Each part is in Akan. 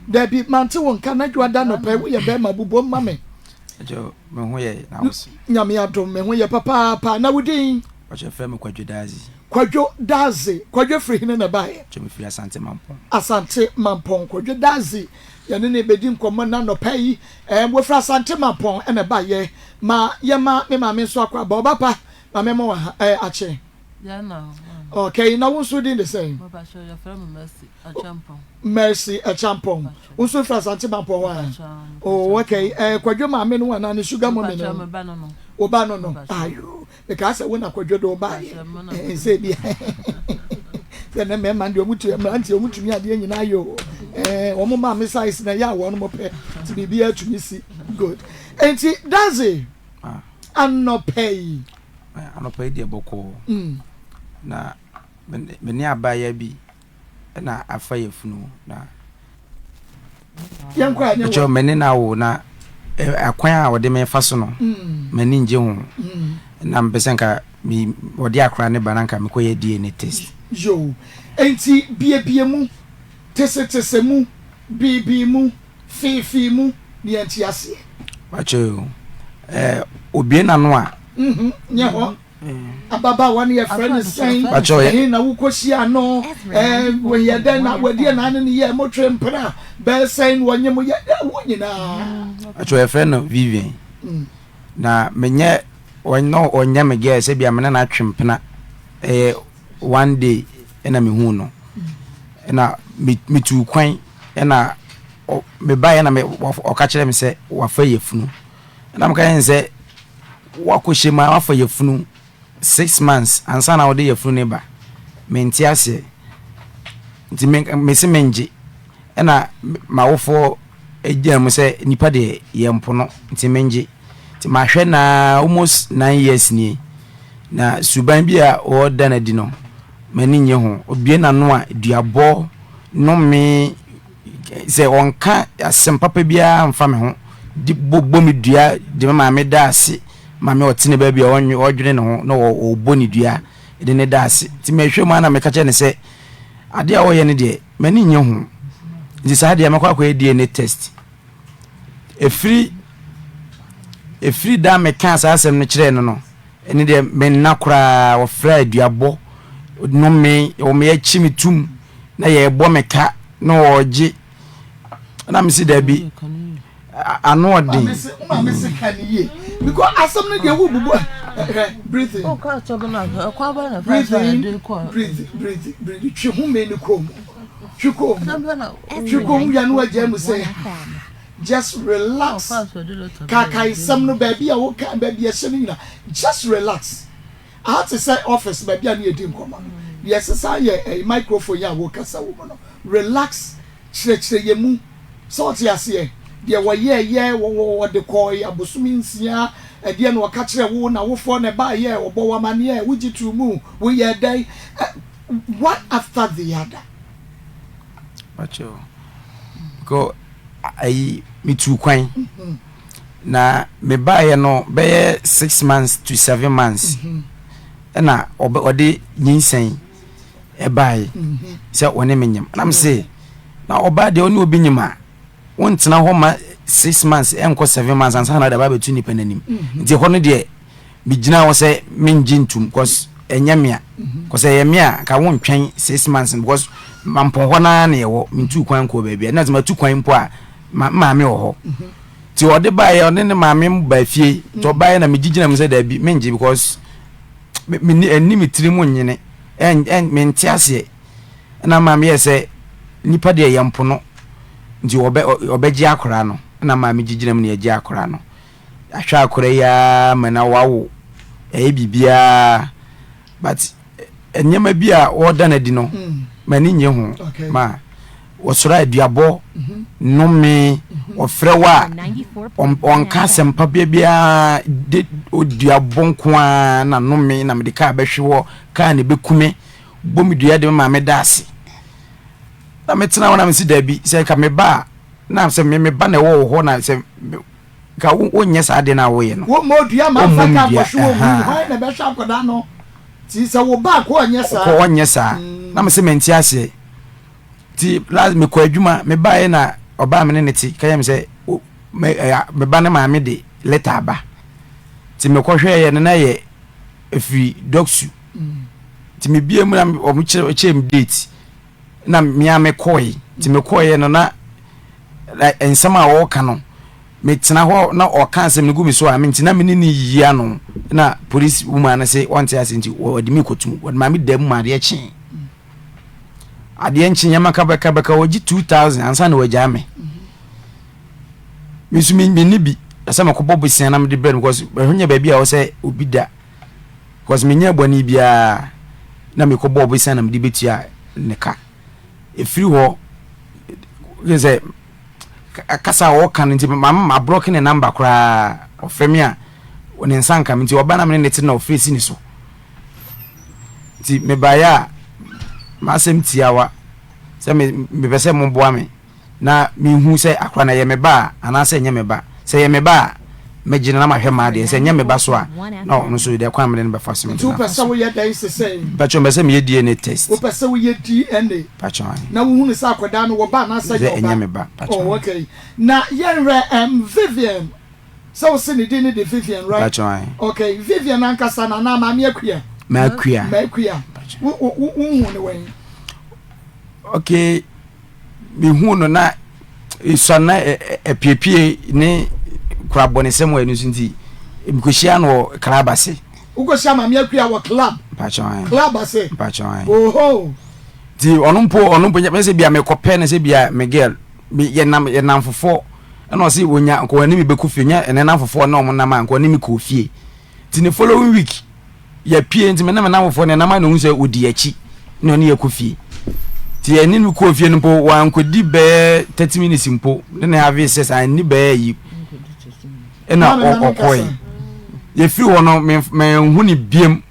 Dabi, mante wo nka na dwoada anɔpa yi woyɛ bɛrima bobom ma me. Ɛkyɛ me ho yɛ na wo so. Nyame adom me ho yɛ papaapa na wo din? Ɔkyɛ frɛ me Kwadwo Daadze. Kwadwo Daadze, Kwadwo firi hene na ɛbaeɛ? Kyɛ me firi Asante Mampɔn. Asante Mampɔn, Kwadwo Daadze yɛne no rebɛdi nkɔmmɔ nnɛ anɔpa yi. Ɛɛm wɔfiri Asante Mampɔn na ɛbaeɛ. Ma yɛma me maame nso akɔ aba. Ɔba pa, ma mɛma wo aha, ɛɛ akye. Okay, na wo nso din de sɛn? Mercy Acheampong. Wo nso firi Asante Mampong hɔ a? Oh, okay. Eh, Kwadwo maame no anaa ne sugar mommy no? Wo ba no no. Ayo. Mekaa sɛ wo na Kwadwo de wo baeɛ. Eh, sɛ bi. Sɛ ne mmarima deɛ wɔn tu mmeranteɛ wɔn tumi adeɛ nyinaa yɛ o. Eh, wɔn maame size na ɛyɛ a wɔn mo pɛ. Ti biribiara tumi si. Good. Enti, Daze, ah. anɔpa yi. Anɔpa yi deɛ bɔkɔɔ. Mm. Na me ne abaayewa bi na afa yafunu na ɛkyɛ me ne no awo na akwan a wɔde me fa so no mm. m'ani ngye ho mm. na mepɛ sɛ nka wɔde akora ne ba na nka mekɔyɛ DNA test. Yoo, enti biebie mu, tesetese mu, biibii mu, feefee mu ne yɛnte aseɛ. Wakyɛ o, ɛɛ obie n'ano a. Mhm, nyɛ hɔ. Ababaawa no yɛfrɛ no sɛn? Ɛhe na wokɔhyia no? Wɔyɛ dɛn na wɔdeɛ na ne no yɛ motwe mpena bɛyɛ sɛn na wɔnye mo yɛ wo nyinaa? Atwa yɛfrɛ no Vivian. Mm. Na menyɛ ɔnyɛ ɔnyɛ me girl sɛ bia me ne no atwe mpena ɛyɛ one day ɛna mehu no ɛna metu kwan ɛna mebaeɛ na ɔka kyerɛ me sɛ wafa yafunu ɛna meka yɛn sɛ Woakɔhyɛ mu a woafa yafunu 6 months ansa na wode yafunu no ba. Mente aseɛ. Nti me mese mengye. Ɛna m'awofoɔ gyina mu sɛ nipa deɛ yɛmpo no nti mengye. Nti mahwɛ naa almost 9 years nie. Na suban bi a ɔreda no adi no m'ani nnye ho. Obue n'ano a duabɔ, nnome sɛ ɔnka asɛm papa biara mfa me ho de bɔ me dua de me maame da ase maame ɔte ne baabi a ɔdwene ne ho na ɔbɔ ne dua de ne da ase nti mehwɛ mu a na meka kyerɛ ne sɛ adeɛ a ɔyɛ no deɛ m'ani nye ho nti saa deɛ mɛkɔ akɔyɛ DNA test ɛfiri ɛfiri da meka saa asɛm no kyerɛɛ no no ɛne deɛ menna koraa wɔfrɛ aduabɔ nome wɔn akyi me tum na yɛrebɔ me ka na ɔregye na mesi daabi ano ɔden. Maame se ka ne yie because asɛm no deɛ wo bubu hwɛ breathe in breathe in breathe breathe breathe twe ho mɛ ne kɔn mu twe kɔn mu twe kɔn mu wia no wagya mu sɛ just relax kaakaesɛm no baabi a woka baabi ɛhyɛ no nyina just relax. Aha te sɛ office baabi a ne yɛdi nkɔmmɔ no. Deɛ ɛsesa yɛ ɛyi microphone yi a wokasa wɔ mu no. Relax, kyerɛkyerɛ yɛn mu. Sɛ wote aseɛ? Deɛ wɔyɛɛyɛ, wɔ wɔ wɔde kɔɔe abosome 6, ɛdeɛn na wɔka kyerɛɛ wo, n'awofoɔ na ɛbaeɛ, wɔbɔɔ wo amaneɛ, wogye too mu, woyɛɛ dɛn? Ɛ, one after the other. Pakyɛw. Kɔ ayi metuu kwan. Na mebaeɛ no bɛyɛ 6 months to 7 months ɛna ɔde nyinsɛn ɛbaeɛ sɛ ɔne me nyim. Na me se na ɔbaa deɛ ɔne obi nyim a wontena hɔ ma 6 months ɛnkɔ 7 months ansa na ɔde aba abɛto nipa n'anim. Nti hɔ no deɛ megyina hɔ sɛ mengye ntum cause ɛnyɛ mea. Cause ɛyɛ mea nka wontwɛn 6 months because mampɔn hɔ naa na yɛwɔ mentuu kwan nkɔɔ baabi a na sɛ matu kwan mpo a ma maame wɔ hɔ. Nti ɔde baeɛ ɔne ne maame ba fie nti ɔbaeɛ na megyegyina mu sɛ daabi mengye because ɛnni me tiri mu nyene mente aseɛ. Ɛna maame yɛ sɛ nipa deɛ yɛmpo no nti ɔbɛgye akwaraa no ɛna maame gyegyina mu na yɛgye akwaraa no. Ahwɛ akwaraa yi ara ma na wawo ɛyɛ biribiara but nneɛma bi a wɔda no adi no m'ani nye ho ma wɔsɔrɔ aduabɔ nnome wɔfrɛ wo a ɔnka asɛmpa biara de oduabɔ nko ara na nnome na mede kaa bɛhwe hɔ kaa na ɛbɛku me bɔ me dua de me maame da ase na metena hɔ na mesi daabi sɛ nka me ba a na sɛ me me ba na ɛwɔ wɔ hɔ na sɛ nka wonyɛ saa adeɛ no a woyɛ no. Wo mmɔ dua ma nfa ka nkɔhwe wɔ mu hwan na ɛbɛhwɛ akwadaa no ti sɛ wo ba kɔ ɔnyɛ saa. Kɔ ɔnyɛ saa na me sɛ mente aseɛ ti last mekɔ adwuma mebaeɛ na. ɔbaa me ne ne te ka kyerɛ me sɛ me ba ne maame de lɛta aba. Nti mekɔhwɛeɛ no na ɛyɛ ɛfiri dɔksu. Nti mebie mu na wɔn kyerɛ me date na mea mekɔe. Nti mekɔeɛ no na nsɛm a wɔreka no metena hɔ na ɔka asɛm no gu me so a me nti na me ne ne yiyi ano na police woman no se ɔnte ase nti wɔde me kɔtum wɔde ma me da mu ma adeɛ kyee. Adeɛ nkye nyɛma kabɛka bɛka wɔgye 2000 ansa na wɔagyaa me. Me nso menni bi ɛsɛ mekɔbɔ bosia na mede brɛ no because ɛhɔ nyɛ baabi a ɛwɔ sɛ obi da because menyɛ bɔne biara na mekɔbɔ bosia na mede bɛtua ne ka. Ɛfiri hɔ yɛ sɛ kasa a ɔka no nti mabrɔke ne namba koraa ɔfrɛ me a ne nsa nka me nti ɔba na mene ne te na ɔfrɛ si ne so. Nti mebaeɛ a, m'asɛm tiawa sɛ me mepɛ sɛ moboa me na mehu sɛ akora no ɛyɛ me ba a anaasɛ ɛnyɛ me ba. Sɛ ɛyɛ me ba a, mɛgye no na mahwɛ m'adeɛ. Sɛ ɛnyɛ me ba so a, na ɔno nso deɛ kwan a mede no bɛfa so mede Nti no wopɛ afa sɛ so. woyɛ dɛn sesɛi? Mpakyɛw mepɛ sɛ meyɛ DNA test. Wopɛ sɛ woyɛ DNA Mpakyɛw ae. na wohunu sɛ akwadaa no wɔ ba anaasɛ Sɛ ɛnyɛ wo ɛnyɛ ba? me ba mpakyɛw Oh ae. okay. Na yɛnhwɛ ɛm Vivian Sɛ wo se ne din ne de Vivian right? Mpakyɛw ae. Okay, Vivian ankasa no anaa Maame Akua? M'Akua. M'Akua. Wo wo wo hu no wɛn? Okay, me hu no na esua na ɛpiepie ne kura bɔnesɛm wɔ ɛno so nti mekɔhyia no wɔ club ase. Wokɔhyia Maame Akua wɔ club? Mpakyɛw ae. Club ase? Mpakyɛw ae. Oho. Nti ɔno mpo ɔno mpo nyɛ sɛ bia mekɔpɛ no sɛ bia me girl yɛnam yɛnam fofɔ ɛna ɔse onya nka ɔne me bɛkɔ fie nya ɛne namfofoɔ ne ɔmo nam a nka ɔne me kɔɔ fie nti ne following week yɛpie nti me ne me namfofoɔ ne nam a na ohun sɛ ɔdi akyi na ɔne yɛkɔ fie nti yɛne no kɔɔ fie no mpo wankɔdi bɛɛ 30 minutes mpo ne ne have sex anni bɛɛ yi ɛna ɔkɔe yɛfiri hɔ no manhu ne biem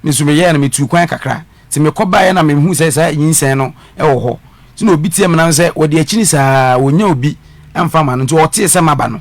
me nso meyɛɛ no metuu kwan kakra Nti mekɔ baeɛ na mehu sɛ saa nyinsɛn no wɔ hɔ. Nti na obi teɛ me nan sɛ wɔde akyini saa wɔnya obi mfa ma no. Nti ɔtee sɛ maba no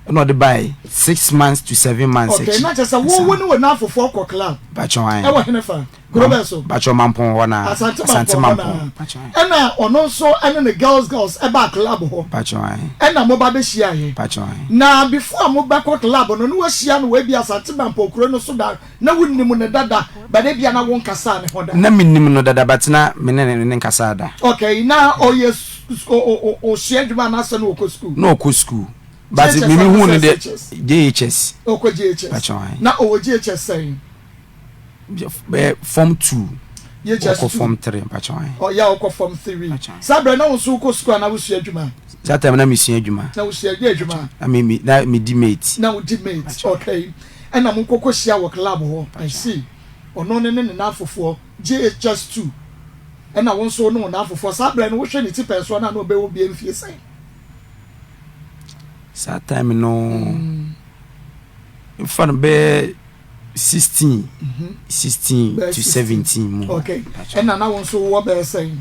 ɛna ɔde baeɛ 6 months to 7 months Okay, akyi. na kyerɛ sɛ wo wo ne wo nnamfofoɔ kɔ club Mpakyɛw ae. ɛwɔ hene fa? Kuro bɛn so? Mpakyɛw Mampɔn hɔ naa. Asante Asante Mampɔn hɔ Mampɔn. naa. Mpakyɛw ae. Ɛna ɔno nso ɛne ne girls girls ɛbaa club hɔ. Mpakyɛw ae. Ɛna moba bɛhyiaeɛ. Mpakyɛw ae. Na before a mobɛkɔ club no na wahyia no wɔ ebi Asante Mampɔn kuro no so da Na wonim no dada but ebia na wonkasaa ne ho da. Na menim no dada but na me ne no nkasaa da. Okay, na ɔyɛ ɔsua adwuma anaasɛ na ɔkɔ school? Na ɔkɔ school but me me hu no deɛ JHS. Ɔkɔ JHS. Na ɔwɔ JHS sɛn? Bɛyɛ form 2. JHS 2. Ɔkɔ form 3 mpakyɛw ahe. Ɔyɛ ɔkɔ form 3. Saa berɛ na wo nso wokɔ school anaa wosua adwuma? Saa time na mesua adwuma. Na wosua adwuma? Na me na me di mate. Na wodi mate, okay. Ɛna mo kɔkɔ hyia wɔ club hɔ I see ɔno ne ne ne nanfofoɔ JHS 2 ɛna wo nso wo ne wo nanfofoɔ saa berɛ no wohwɛ ne ti pɛn soɔ no a na ɔbɛwɔ bia mfie sɛn? Saa time no mfa no bɛyɛ 16 16 to 17 mu. Okay ɛna na wo nso wowɔ bɛyɛ sɛn?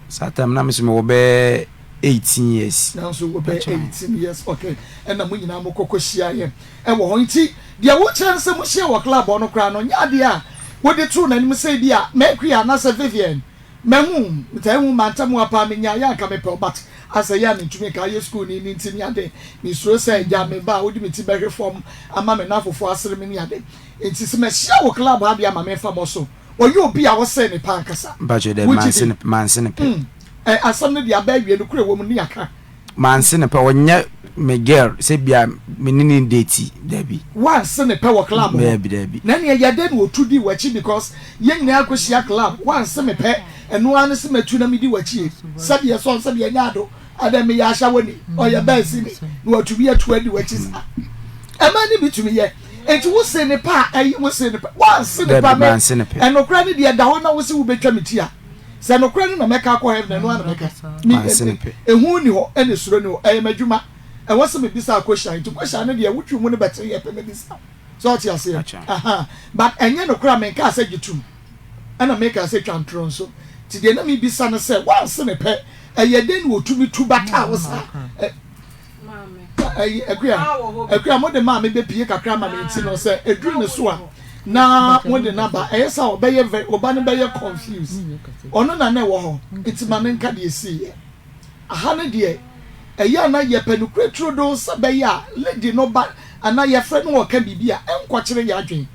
Saa time na me nso mewɔ bɛyɛ 18 years. Nanso wɔ bɛyɛ 18 years okay ɛna mo nyinaa mo kɔkɔ hyia yɛ ɛwɔ hɔ nti deɛ wokyerɛ no sɛ mo hyia wɔ club hɔ no koraa no nyɛ adeɛ a wode too n'anim sɛ ebi a Mercury anaasɛ Vivian mahu metaa hu mantam wa paa menya yɛ anka mepɛ wo but asɛ yɛ a mentumi nka ayɛ school ni ne nti ne ade mesuro sɛ agya me ba a wode me ti bɛhwe fam ama me nnamfofoɔ asere me ne ade nti sɛ mahyia wɔ club ha deɛ ama memfa mɔ so ɔyɛ obi a wosee ne pɛ ankasa Mpakyɛ dɛ wogye manse di ne manse ne pɛ. Mm ɛ asɛm no deɛ aba awie nokorɛ wɔ mu ne yɛaka. Manse ne pɛ ɔnyɛ me girl sɛ bia me ne no date dabi. Wanse ne pɛ wɔ club hɔ. Dabi dabi. Na ɛneɛ yɛ dɛn na ɔtu dii w'akyi because yɛn nyinaa akɔhyia club wanse me pɛ ɛno ara ne sɛ matu na medi w'akyi sɛdeɛ sɔn sɛdeɛ ɛnyɛ ado adɛn meyɛ ahyɛwoni ɔyɛ bɛɛsini na watumi atu adi w'akyi saa ɛmaa ne bi tumi yɛ. Enti wo see ne pɛ a, ɛye wo see ne pɛ. Woanse ne pɛ a, Dabi, manse ne pɛ. me, ɛnokorɛ no deɛ ɛda hɔ na wo se wobɛtwa me ti a, sɛ nokorɛ no na mɛka akɔ heaven, ɛno ara na mɛka. Me, Manse ne pɛ. ehu nni hɔ, ɛna suro nni hɔ. Ɛyɛ m'adwuma. Ɛwɔ sɛ mebisa akɔhyia. Nti kɔhyia no deɛ, wotwi mu no bɛte yɛ pɛ mɛbisa wo. So wote aseɛ? Gotcha. Aha. But ɛnyɛ nokorɛ a menkaa sɛ gye tom, ɛna menkaa sɛ twa ntorɔ nso. Nti deɛ na mebisa ne sɛ, woanse ne pɛ, ɛyɛ dɛn na ɔtumi tu bataa wo saa? Ɛ, Ayi Akua, Akua mo de maame bɛ pie kakra ma me nti no sɛ eduru ne so a na mo de n'aba ɛyɛ sɛ ɔbɛyɛ very ɔba no bɛyɛ confuse ɔno na na ɛwɔ hɔ nti ma ne nka deɛ esi yɛ. Aha no deɛ, ɛyɛ a na yɛpɛ nokorɛ turodoo sɛ ɛbɛyɛ a lady no ba anaa yɛfrɛ no ɔka biribi a, ɛnkɔkyere yɛn adwene.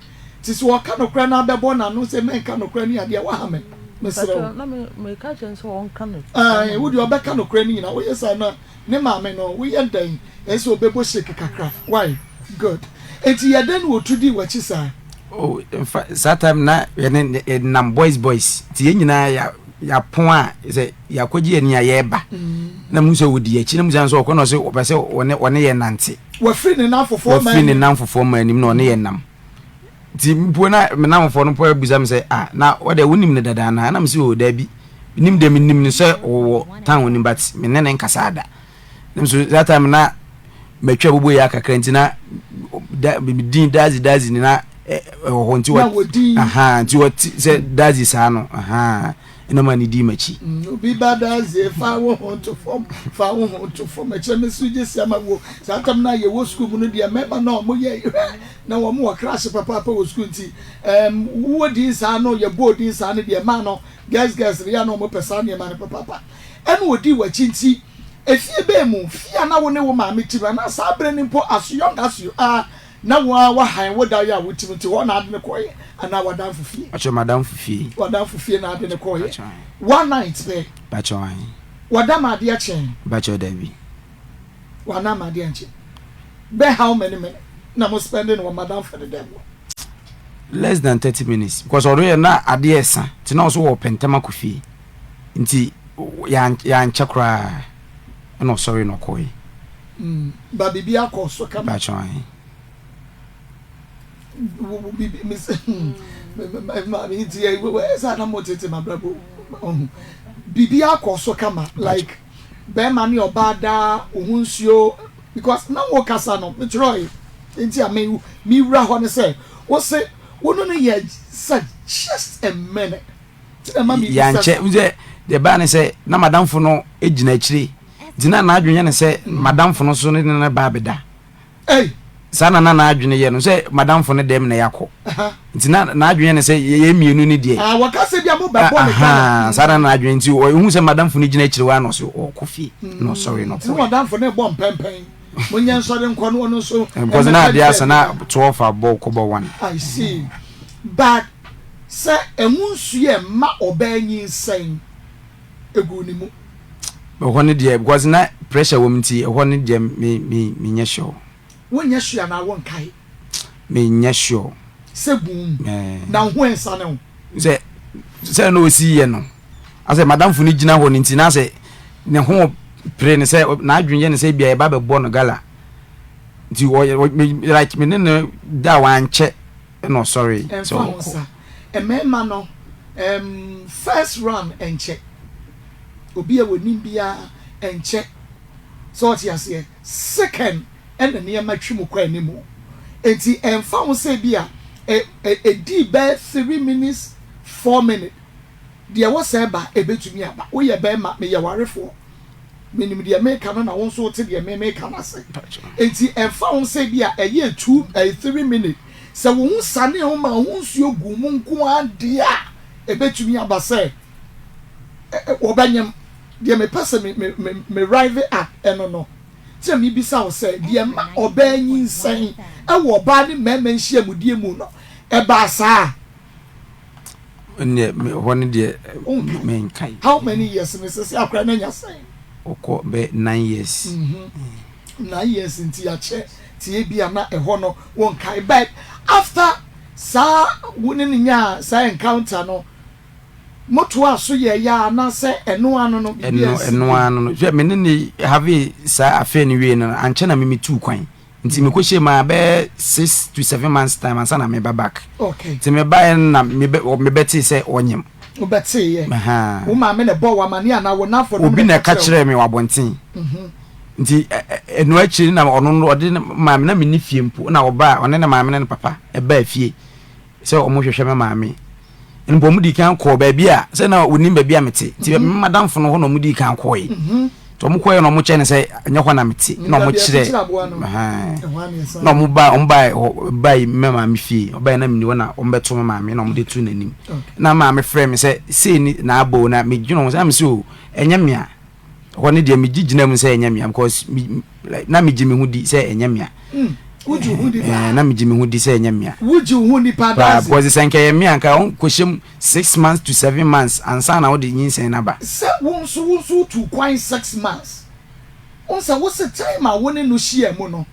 Nti sɛ ɔka nokorɛ no ara bɛbɔ n'ano sɛ mɛnka nokorɛ ne adeɛ a, woaha me. Mesrɛ wo. Mpakyɛw, na me, meka kyerɛ no sɛ ɔnka nokorɛ Ae, ma wo me. deɛ ɔbɛka nokorɛ no nyinaa. Woyɛ saa no a, ne maame no, woyɛ dɛn? Ɛsɛ sɛ ɔbɛbɔ shake kakra. Why? Good. Nti yɛ dɛn na ɔtu dii w'akyi saa? Oh, nfa saa time na yɛne yɛnam boys boys nti yɛn nyinaa yɛ yɛapɔn a sɛ yɛakɔgye yɛn ani a yɛreba na mu sɛ wɔdi akyi na mu sɛ nso ɔkɔ na ɔsɛ ɔpɛ sɛ ɔne ɔne yɛn nante. Wafiri ne namfofoɔ ma anim. Wafiri ne namfofoɔ ma anim na ɔne yɛn nam nti mpo na me namfofoɔ no mpo abisa me sɛ ah na ɔdɛ wonim no dada anaa na me sɛ o daabi nim deɛ menim no sɛ ɔwɔ town nim but me ne ne nkasa da. Nso that time na matwa bobo yɛ akakra nti na da din dazi dazi ni na ɛwɔ hɔ nti wɔ aha nti wɔ ti sɛ dazi saa no aha ɛna ma ne di m'akyi. Mm, obi ba dazi fa wo ho to fam fa wo ho to fam ɛkyerɛ me so gye si ama wo saa tam na yɛwɔ sukuu mu no deɛ mmarima na wɔn yɛ hwɛ na wɔn wɔ crash papaapa wɔ sukuu nti ɛɛm wowɔ din saa no yɛbɔ din saa no deɛ mmaa no girls girls no yɛ na wɔn pɛ saa nneɛma no papaapa ɛna odi wɔ akyi nti. Efie bɛn mu? Fie a na wo ne wo maame te mu anaa saa bere no mpo as young as you are na wo ara woahan wo dan a wote mu nti hɔ na ade no kɔeɛ anaa w'adamfo fie? Pakyɛ m'adamfo fie. W'adamfo fie na ade no kɔeɛ. Pakyɛ ahe. One night pɛ. Pakyɛ ahe. Wada ma adeɛ kyee. Pakyɛ dabi. Wana ma adeɛ nkye. Bɛ how many minutes na mo spending wɔ m'adamfo no dɛm hɔ? Less than 30 minutes because ɔno yɛ na adeɛ ɛsa nti na ɔso wɔ pɛ ntɛm akɔ fie. Nti yɛankyɛ koraa ɛna ɔsɔre na ɔkɔe. Mm, ba biribi akɔ so kama. Bàtchɔ ahe. Bibi mi sɛ hmm, maame nti yɛ wɛ sɛ anam mo tete ma brabo ɔho. Biribi akɔ so kama like bɛrima ne ɔbaa daa ohun nsuo because na wo kasa no mekyerɛ nti a me me wura hɔ ne sɛ wo se wo no no yɛ sɛ just a minute. Yɛankyɛ wohu sɛ deɛ ɛbaa ne sɛ na madamfo no gyina akyire nti na n'adwene yɛ ne sɛ madamfo no so ne ne ba abɛda saa na na n'adwene yɛ no sɛ madamfo no dɛm na yɛakɔ nti na n'adwene yɛ ne sɛ yɛyɛ mmienu ne deɛ ah, wɔka sɛ bia mobɛbɔ ne Ghana saa na n'adwene nti ɔhu sɛ madamfo no gyina akyire hɔ a na ɔsɛ ɔkɔ fie na ɔsɔre no kɔ madamfo no bɔ mpɛmpɛn monyɛ nsɔre nkɔ no ɔno nso because na adeɛ asa na 12 abɔ kɔbɔ 1 I see but Sɛ ɛho nsu yɛ mma ɔbaa nyinsɛn egu ne mu. Ɛhɔ no deɛ because na pressure wɔ mu nti ɛhɔ no deɛ me me me nyɛ sure. Wo nyɛ sure anaa wo nkae? Me nyɛ sure. Sɛ gu mu na wo ho ɛnsane wo. Sɛ sɛ na osi yɛ no asɛ madamfo no gyina hɔ no nti na asɛ ne ho pere ne sɛ n'adwene yɛ ne sɛ ebia yɛba bɛbɔ no gala nti ɔyɛ like me ne no da wankyɛ. Ɛna ɔsɔree sɛ Ɛmfa ho ɔrekɔ. sa mmarima no ɛɛm first round ɛnkyɛ obi a wɔnim biara ɛnkyɛ sɛ ɔte aseɛ second ɛna nneɛma twi mu kɔ anim nti ɛmfa ho sɛ bi a ɛ ɛ ɛdii bɛyɛ 3 minutes 4 minutes deɛ ɛwɔ sɛ ɛba ɛbɛtumi aba woyɛ bɛrima meyɛ warefoɔ Menim deɛ meka no na wo nso wote deɛ me meka no ase. Enti ɛmfa ho sɛ ebia ɛyɛɛ two ɛyɛ 3 minute, sɛ wo ho sanee wo maa wo ho nsuo guu mu nko ara deɛ a, ɛbɛtumi aba sɛ wɔbɛnyem. Deɛ mepɛ sɛ me me me me arrive at ɛno no. Nti na mebisa wo sɛ, deɛ ɛma ɔbaa nyinsɛn wɔ ɔbaa ne mmarima nhyiamudie mu no, ɛbaa saa? Ɛnneɛ hɔ no deɛ menkae. How many years ne sɛ sɛ akora no anya sɛn? Ɔkɔ bɛ 9 years. 9 years nti akyɛ tie bi a na ɛhɔ no wonkae, but after saa wo ne no nyaa saa encounter no motoa so yɛ yɛ anaasɛ ɛno ano no biribi ɛno ansi ɛno bio? Ano no hwɛ, me ne ne have saa affair no wie no, ankyɛ na me metuu kwan nti mekɔhyɛ mu a bɛyɛ 6 to 7 months time ansa na meba back. Nti mebaeɛ no na mebɛtee sɛ ɔnyem. Wobɛteeɛ? Aha. Wo maame na ɛbɔɔ wo amane anaa wo nnamfo nom obi na na ɛka ɛka kyerɛɛ wo? Kyerɛɛ me wɔ abɔnten nti ɛno akyiri na ɔno no ɔde ne maame na menni fie mpo na ɔbaa, ɔne ne maame ne ne papa ɛbaa fie sɛ ɔmo hwehwɛ me maame. Ɛno mpo ɔmo dii kan kɔɔ baabi a sɛ na onim baabi a mete nti me madamfo no hɔ na ɔmo dii kan kɔɔe. Nti ɔmo kɔɛ na ɔmo kyerɛ no sɛ ɛnyɛ hɔ na mete na ɔmo Baabi a kyerɛ ɛkyekyere aboa no ɛhɛn. ɛhɔ ara na yɛsan Na ɔmo ba ɔmo baa hɔ baa yi me maame fie, ɔbaeɛ na menni hɔ na ɔmo bɛto me maame na ɔmo de to n'anim. Na maame frɛ me sɛ sei ni na abɔ o, na medwene ho sɛ na mese o ɛnyɛ me a. Ɛhɔ no deɛ megye gyina mu sɛ ɛnyɛ mea because me, like, na megye me ho di sɛ ɛnyɛ mea. Mm, wogye wo ho di paa. Eh, na megye me ho di sɛ ɛnyɛ mea. Wogye wo ho di paa Paa, because sɛ nka ɛyɛ mea nka ɔnkɔhyɛ mu 6 months to 7 months ansa na wode nyinsɛn no aba. Sɛ wo nso wo nso wotu kwan 6 months. Wo sɛ wo se time a wo ne no hyia mu no,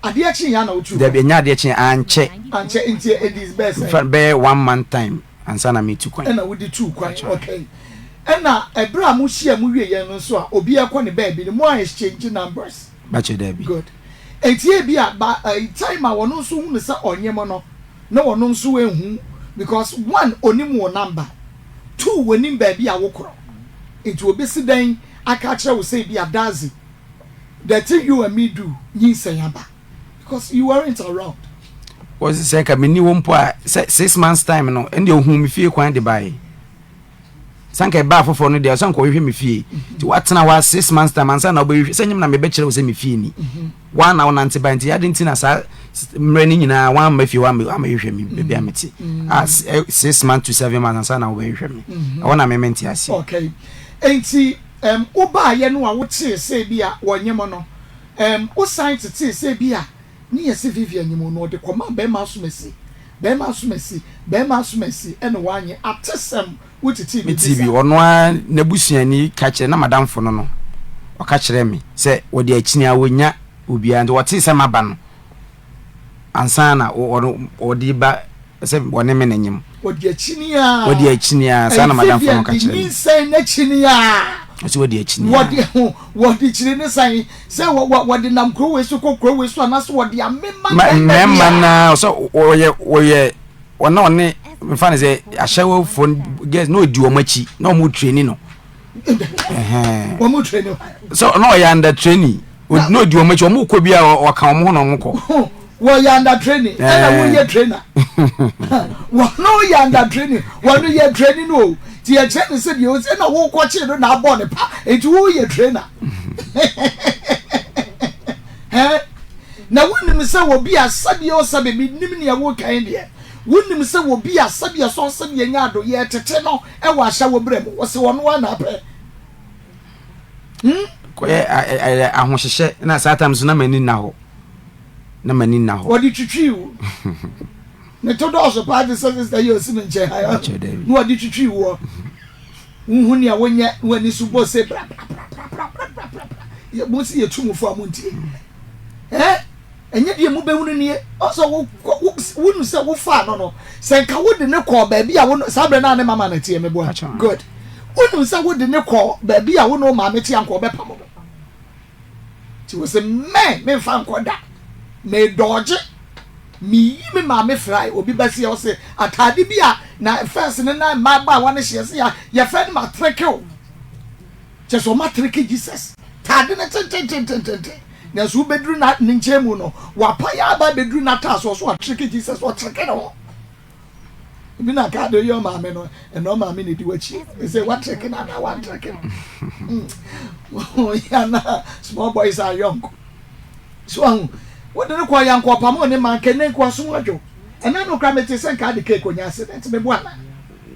adeɛ kye yɛ na wotu kwan. Dabi, ɛnyɛ adeɛ kye, ankyɛ. Ankyɛ, nti ɛdi bɛɛ sɛ? Bɛyɛ one month time ansa na metu kwan. Ɛna wode tu kwan, okay. Ɛna ɛberɛ a mohyia mu wie yɛn no nso a, obi ɛkɔ ne baabi no, mo a exchange numbers? Bakyɛ dabi. Good. Enti ebi a ba time a wɔn nso hunu sɛ ɔnyem no, na wɔn nso ehu because one, onim wo number, two, wɔnim baabi a wokorɔ. Nti obesi dɛn aka akyerɛ wo sɛ ebi a Dadzie, the thing you and me do, nyinsɛn aba because you weren't around. Wɔsi sɛ nka menni hɔ mpo a, sɛ 6 months time no, ɛnna ohun me fie kwan de baeɛ. Sanka ɛbaa foforɔ no deɛ, ɔsɛ nka ɔhwehwɛ me fie. Nti watena hɔ a 6 months time ansa na wobɛhwehwɛ sɛ nyem na mebɛkyerɛ wo sɛ me fie ni. Woa na wonante ba nti ade nti na saa mmerɛ no nyinaa woamma fie hɔ amɛhwehwɛ me baabi a mete. A 6 months to 7 months ansa na wobɛhwehwɛ me. Ɛhɔ na me mente aseɛ. Okay. Nti um, wobaayɛ no a wotee sɛ bi a wɔnyem no, um, wosan tetee sɛ bi a ne yɛse Vivian nyem no, ɔde kɔma bɛrima asomasi, bɛrima asomasi, bɛrima asomasi, ɛna woanye atesɛm. Wotetee biribi Metee bi, saa? ɔno ara n'abusuani ka kyerɛ, na m'adamfo no no, ɔka kyerɛɛ me sɛ wɔde akyini a wɔnnya obiara nti wɔtee sɛ maba no ansa na ɔde ba sɛ wɔne me na nyem. Wɔde akyini a. Wɔde akyini a, saa na m'adamfo no ka Ɛyɛ kyerɛɛ Vivian de me. nyinsɛn n'akyini a. Ɔsɛ wɔde akyini a. Wɔde ho, wɔde kyini ne sɛn? Sɛ wɔ wɔ wɔde nam kuro wei so kɔ kuro wei so anaasɛ wɔde amema Ma mmarima bi mmarima a. no ara, ɔsɛ wɔyɛ wɔyɛ ɔne ɔne nfa ne sɛ ahyɛwofoɔ girls na ɔdi wɔn akyi na wɔn training no. Wɔn training. So na ɔyɛ under training na ɔdi wɔn akyi wɔn kɔ bi a ɔka wɔn ho na wɔn kɔ. Wɔyɛ under training ɛna wɔyɛ trainer. Wɔn yɛ under training wɔn yɛ training o ti yɛ kyerɛ ne sɛ deɛ ɔsi ɛna wɔkɔ kye no na abɔ ne pa nti wɔyɛ trainer. Na wonim sɛ obi a sɛdeɛ ɔsɛbe menim nea wokan deɛ wonim sɛ obi a sɛdeɛ sɛ ɔsɛdeɛ nya ado yɛ tete no ɛwɔ ahyɛ wɔ berɛ mu wɔsɛ ɔno ara na apɛ. Hmm? Kɔyɛ ɛyɛ ahohyehyɛ na saa tam so na m'ani nna hɔ na m'ani nna hɔ. Wɔde twitwi wo ne to dɔɔso paa te sɛ sista yi a ɔsi me nkyɛn ha na wɔde twitwi woɔ. Wonhu nea wonyɛ na w'ani so bɔ se brabrabrabrabrabrabrabra. Mo se yɛtu mo fo a montie. Eh? Ɛnyɛ deɛ mobɛhunu nie. Ɔsɛ wo wonu sɛ wofaa no no, sɛ nka wode ne kɔɔ baabi a wo saa berɛ no a ne mama no teɛ meboa. Good. Wonim sɛ wode ne kɔɔ baabi a wo ne wo maame te anka ɔbɛpam no. Nti wɔ sɛ mɛ memfa nkɔ da. Medɔɔgye. Meyi me maame frae. Obi bɛseɛ ɔse ataade bi a na first no na mmabaawa no hyɛ sɛ yɛfrɛ no matreke o. Kyɛ sɛ ɔmatreke Jesus. Taade no tentententententen. Nanso wobɛduru na ne nkyɛn mu no, wapa yɛ aba abɛduru n'ataaso ɔso atreke Jesus, ɔtreke ne ho. Ebi na kaa de yɛ ɔmaame no, ɛna ɔmaame na edi w'akyi. Ɛsɛ watreke no anaa wantreke no. Yɛ na small boys are young. So ahu, wode no kɔɔ yɛ anka ɔpamoo ne ma anka ɛnɛ nka wasom adwo. Ɛna no koraa mete sɛ nka ade cake onya accident meboa anaa?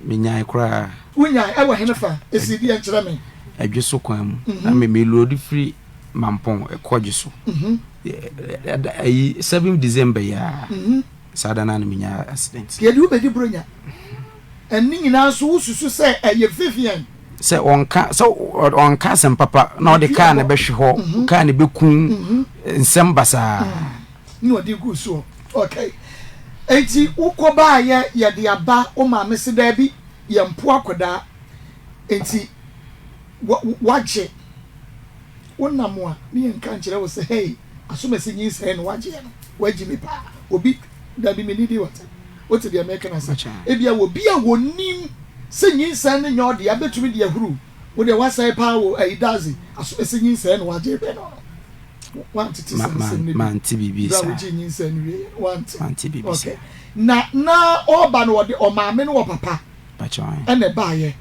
Menyae koraa. Wonyae ɛwɔ hene fa? Esi deɛ nkyerɛ me. Adwo so kwan mu. Na me me load firi Mampɔn ɛkɔ Adwo so. Ayi 7 December yi a. Saa da no a na menya accident. Yɛde wo bɛdi Buronya. Ɛne nyinaa nso wosusu sɛ ɛyɛ Vivian. Sɛ ɔnka sɛ ɔnka asɛm papa na ɔde kaa no bɛhwe hɔ, kaa no bɛku nsɛm basaa. Na ɔde gu soɔ. Okay. Enti wokɔ baayɛ yɛde aba wo maame se daabi yɛmpo akwadaa. Enti wagye. Wonam a ne yɛnka nkyerɛ wo sɛ hey asomasi nyinsɛn na wagyeɛ no. Wagyi me paa. Obi dabi me nidi wate. Wote deɛ meka no ase? Ebia obi a wɔnim sɛ nyinsɛn no nyɛ ɔdea bɛtumi de ahuru wo deɛ woasɛe paa wɔ ayi daze asomasi nyinsɛn na wagye pɛ no no. Wante te sɛ nsɛm no bi. Mante biribi saa. Berɛ a wogyee nyinsɛn no wieɛ no wante. Mante biribi saa. Okay. Na na ɔba no ɔde ɔmaame ne ɔpapa ɛna ɛbaeɛ.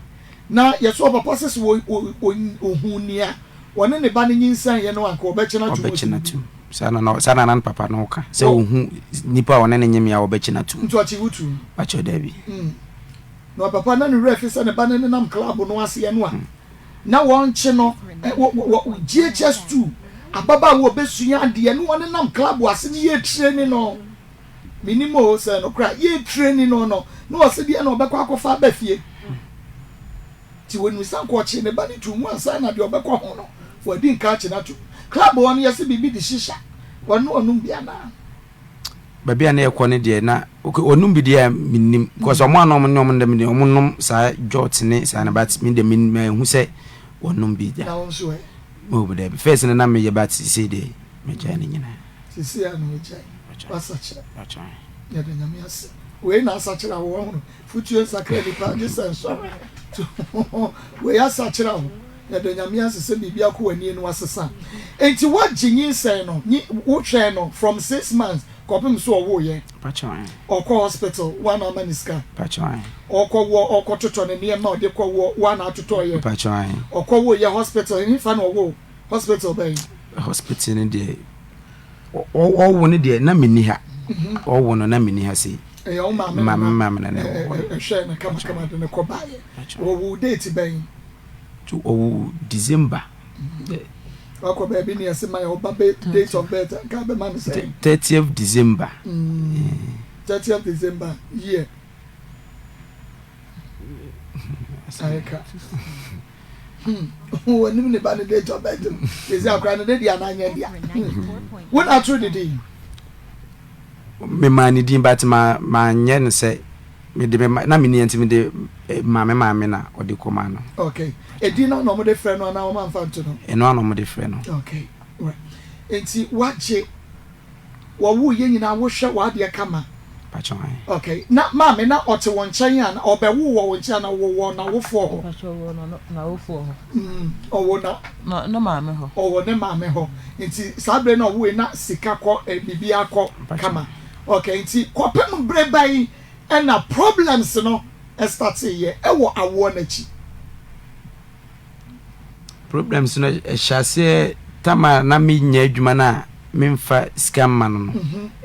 Na yɛsɛ ɔpapa sɛ sɛ ɔhuu nea ɔne ne ba no nyinsɛneeɛ no anka ɔbɛkye no atom. Ɔbɛkye no atom. Saa na na saa na na ne papa no ka sɛ ɔhu nipa a ɔne no nyem a ɔbɛkye no atom. Nti ɔkye wo tum? Pakyɛ daabi. Na ɔpapa na ne werɛ fi sɛ ne ba no nenam club no aseɛ no a. Na wɔnkye no wɔ wɔ JHS 2 ababaawa ɔbɛsua adeɛ ne wɔnenam club ase ne yɛretreni no. Menim o sɛ nokorɛ a yɛretreni no no na ɔse deɛ na ɔbɛkɔ akɔfa aba fie. Nti wɔnim sɛ anka ɔkyee ne ba no too mu ansa na deɛ ɔbɛkɔ ho no wadi nka akye no ato mu. Club hɔ no yɛse biribi de shisha, wɔne ɔnom bi anaa? Baabi a na yɛkɔ no deɛ na okay ɔnom bi deɛ mennim because ɔmo a na ɔmo ne ɔmo nam deɛ ɔmo nom saa jot ne saa no but me deɛ manhu sɛ wɔnom bi da. Na wo nso ɛ? Oh daabi first no na meyɛ but seesei deɛ magyae ne nyinaa. Seesei a na wagyae, wasakyera. Yɛda Nyame ase. Wei na asakyera wo wahunu. Futuo nsakra nipa gye sɛ nsɔhwɛ. Wei asakyera wo. Yɛda Nyame ase sɛ biribi akɔ w'ani no asesa. Enti woagye nyinsɛn no, wohwɛɛ no from 6 months kɔpem so ɔwoeɛ. Ɔkɔ hospital, woa na ama ne sika. Ɔkɔ wɔ ɔkɔtotɔ ne nneɛma ɔde kɔ wɔ, woa na atotɔeɛ. Ɔkɔ woeɛ hospital, hefa na ɔwoo? Hospital bɛn? Hospital no deɛ ɔwo no deɛ na menni ha. Ɔwo no na menni ha sei. Ɛyɛ wo maame na maame na na ɛwɔ hɔ. Ɛhwɛ no kamakama de no kɔ baeɛ. Ɔwoo date bɛn? Ɔwoo December. Wakɔ baabi ne yɛse ma yɛ ɔba date of birth nka bɛma no sɛn? 30th December. 30th December year. Ayɛ ka. Wɔnim ne ba ne date of birth no. Ɛsi akora no de deɛ anaa nyɛ dea. Wo na atoro ne din? Memaa ne din but ma manyɛ no sɛ mede me na menni nti mede ma me maame na ɔde kɔmaa no. Okay. Edin no na wɔde frɛ no anaa wɔn amfa nto no? Ɛno ara na wɔde frɛ no. Okay. Right. Nti wagye wɔwo yɛ nyinaa wohwɛ w'adeɛ kama. Pakyɛ ae. Okay. Na maame na ɔte wo nkyɛn a ɔbɛwo wɔ wo nkyɛn anaa ɔwɔ wɔ n'awofoɔ hɔ? Pakyɛ ɔwɔ na n'awofoɔ hɔ. Ɔwɔ na. Na ne maame hɔ. Ɔwɔ ne maame hɔ. Nti saa bere na ɔwoe na sika kɔ eh, biribiara kɔ kama. Okay, nti kɔpem bere bɛn ɛna problems no startee yɛ ɛwɔ awoɔ no akyi? Problems no ɛhyɛ aseɛ tam a na menyɛ adwuma no a memfa sika mma no no,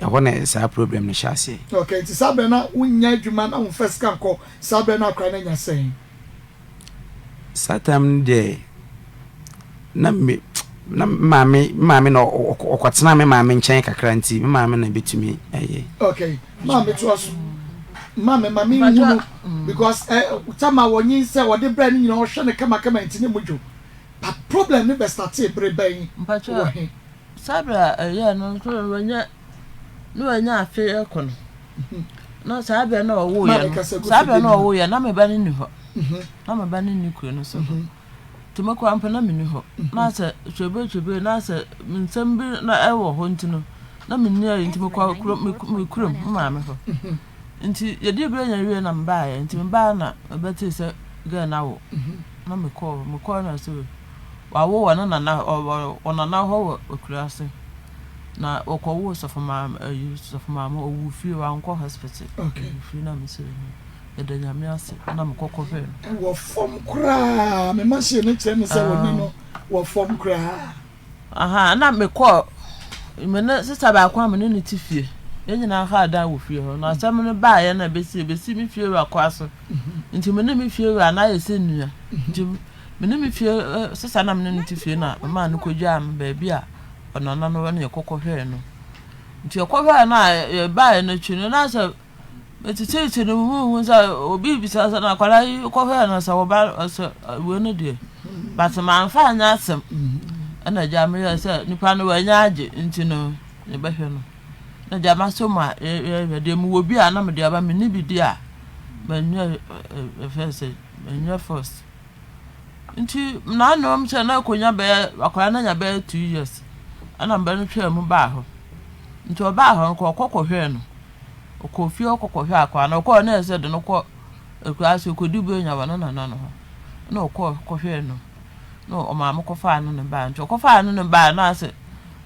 ɛhɔ na saa problem no hyɛ aseɛ. Okay, nti saa berɛ na wonnya adwuma na womfa sika nkɔ, saa berɛ no akora no anya sɛn? Saa time no deɛ na me na me maame me maame na ɔkɔtena me maame nkyɛn kakra nti me maame na ebetumi ɛyɛ. Okay, maame to aso maame ma me nhunu because ɛ eh, tama wɔnyin sɛ wɔde brɛ no nyinaa ɔhwɛ no kamakama nti ne mu dwo but problem no bɛ startee bere bɛn wɔ he. Saa bere a ɛyɛɛ no nso wɔnyɛ na wanya afe rekɔ no, na saa berɛ na ɔwoeɛ no, saa berɛ na ɔwoeɛ na me ba no nni hɔ, na me ba no nni kuro no so hɔ, nti me koraa mpo na menni hɔ, na sɛ twebe twebe na sɛ nsɛm bi na ɛwɔ hɔ nti no, na menni ayi nti mekɔ kuro me kurom me maame hɔ, nti yɛdii berɛ nya wie na mebaeɛ, nti mebaeɛ na mebɛtee sɛ girl no awo, na mekɔɔ mekɔɔ na sɛ wawo wɔ ne nana wɔ nana hɔ wɔ akuraase. Na wɔkɔwoo sɔfo maame ayi sɔfo maame ɔwoo fie wankɔ hospital. Okay. Ɔwoo fie na me sɛ yɛda Nyame ase na mekɔ kɔhwɛɛ no. Wɔ fam koraa me machine no kyerɛ me sɛ wɔne no wɔ fam koraa. Aha na mekɔ me ne sista baako a me ne no te fie yɛn nyinaa kaa dan wɔ fie hɔ na asɛm no baeɛ na bɛsi bɛsi me fie wura kɔ ase nti me ne me fie wura na ayɛ sɛ nua nti me ne me fie sista na me ne no te fie na memaa no kɔgyaa me baabi a ɔnana no na yɛkɔ kɔhwɛɛ no. Nti yɛkɔhwɛɛ no a yɛbaeɛ no akyi no na sɛ meteteete no mu hu sɛ obi bisa sɛ na akwadaa yi kɔhwɛɛ no sɛ wɔba sɛ wei no deɛ but mamfa anyɛ asɛm ɛna agya meyɛ sɛ nipa no wanya agye nti no yɛbɛhwɛ no na agya masɔ mu a yɛhwɛ deɛ mewɔ bi a na mede aba menni bi di a manyɛ ɛfɛ sɛ manyɛ first Nti n'anom sɛ na akonya bɛyɛ akwadaa no anya bɛyɛ 2 years ɛna mbɛ no twaa mu baa hɔ. Nti ɔbaa hɔ no kɔ ɔkɔ kɔhwɛɛ no. Ɔkɔɔ fie hɔ kɔ kɔhwɛɛ akwadaa no. Ɔkɔɔ no na ɛsɛ de no kɔ akuraase ɔkɔdi buronya wɔ ne nana no hɔ. Ɛna ɔkɔɔ kɔhwɛɛ no na ɔmaame kɔfaa no ne baa. Nti ɔkɔfaa no ne baa na asɛ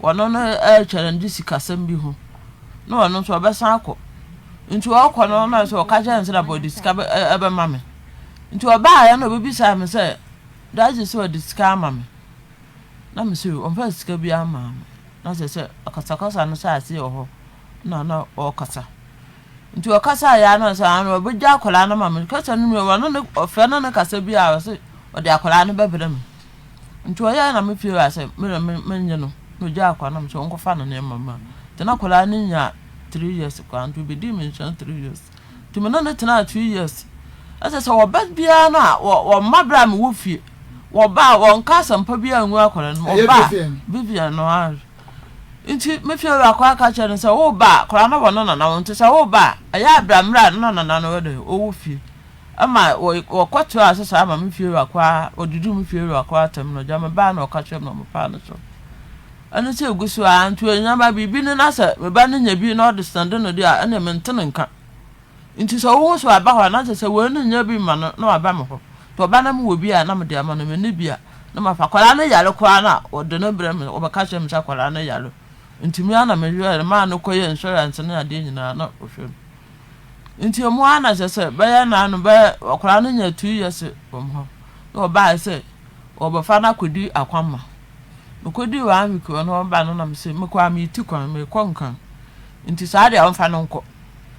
wɔno no ɛrekyerɛ no de sikasɛm bi ho na ɔno nso ɔbɛsan akɔ. Nti ɔkɔ no na sɛ ɔka kyerɛ no sɛ na bɔde sika ɛbɛma me. Nti ɔbaeɛ na ɔbɛbisaa me sɛ, Daddy sɛ ɔde sika ama me? Na me se ɔmfaa sika biara mmaa me. Na kyerɛ sɛ akasakasa no hyɛɛ aseɛ wɔ hɔ na na ɔrekasa. Nti ɔkasaeɛ ara na ɔsɛ ano ɔbɛgya akwadaa no ama me. Kasa no mu ɔno ne ɔfrɛ no ne kasa bi a ɔse ɔde akwadaa no bɛbrɛ me. Nti ɔyɛɛ na me fie wura sɛ me na menye no na ɔgyaa akwadaa no na mesɛ ɔnkɔfa ne nneɛma mma. Nti na akwadaa no nya 3 years koraa nti ɔbɛdii me nkyɛn 3 years. Nti me ne no tenaa 2 years. Ɛsɛ sɛ wɔba biara no a wɔmma berɛ a mewɔ fie. Wɔba a wɔnka asɛmpa biara ngu akwadaa no mu. Ɛyɛ Wɔba a Vivian. Vivian no ara. Nti me fie wura koraa ka kyerɛɛ no sɛ woreba a akwadaa no wɔ ne nana hɔ nti sɛ woreba a ɛyɛ a bra mmerɛ a na nana no wɔ dɛ ɔwɔ fie. Ɛma wɔkɔtoaa so saa ma me fie wura koraa ɔdidii me fie wura koraa atɛm no gya me baa na ɔka kyerɛɛ me na ɔmepaa no so. Ɛno nso ɛgu so ara nti ɔnya ba biribi no na sɛ me ba no nya bi na ɔde sɛnde no deɛ a ɛnneɛ mente ne nka. Nti sɛ wohu sɛ waba hɔ a na kyerɛ sɛ wei no nnya bi mma no na waba me hɔ. Nti ɔba na mewɔ bi a na mede ama no, menni bi a na mafa. Akwadaa no yare koraa no a wɔde no brɛ me, wɔbɛka kyerɛ me sɛ akwadaa no yare. Nti me ara na mehwɛɛ no maa no kɔyɛɛ insurance ne adeɛ nyinaa na ɔhwɛ no. Nti ɔmo ara na kyerɛ sɛ bɛyɛ naano bɛyɛ akwadaa no nya 2 years wɔ me hɔ na wɔbaeɛ sɛ wɔbɛfa no akɔdi akwamma. Mekɔdii one week wɔ no ɔba no na mese mekɔ a meeti kwan mekɔ Nkran nti saa deɛ ɔmfa no nkɔ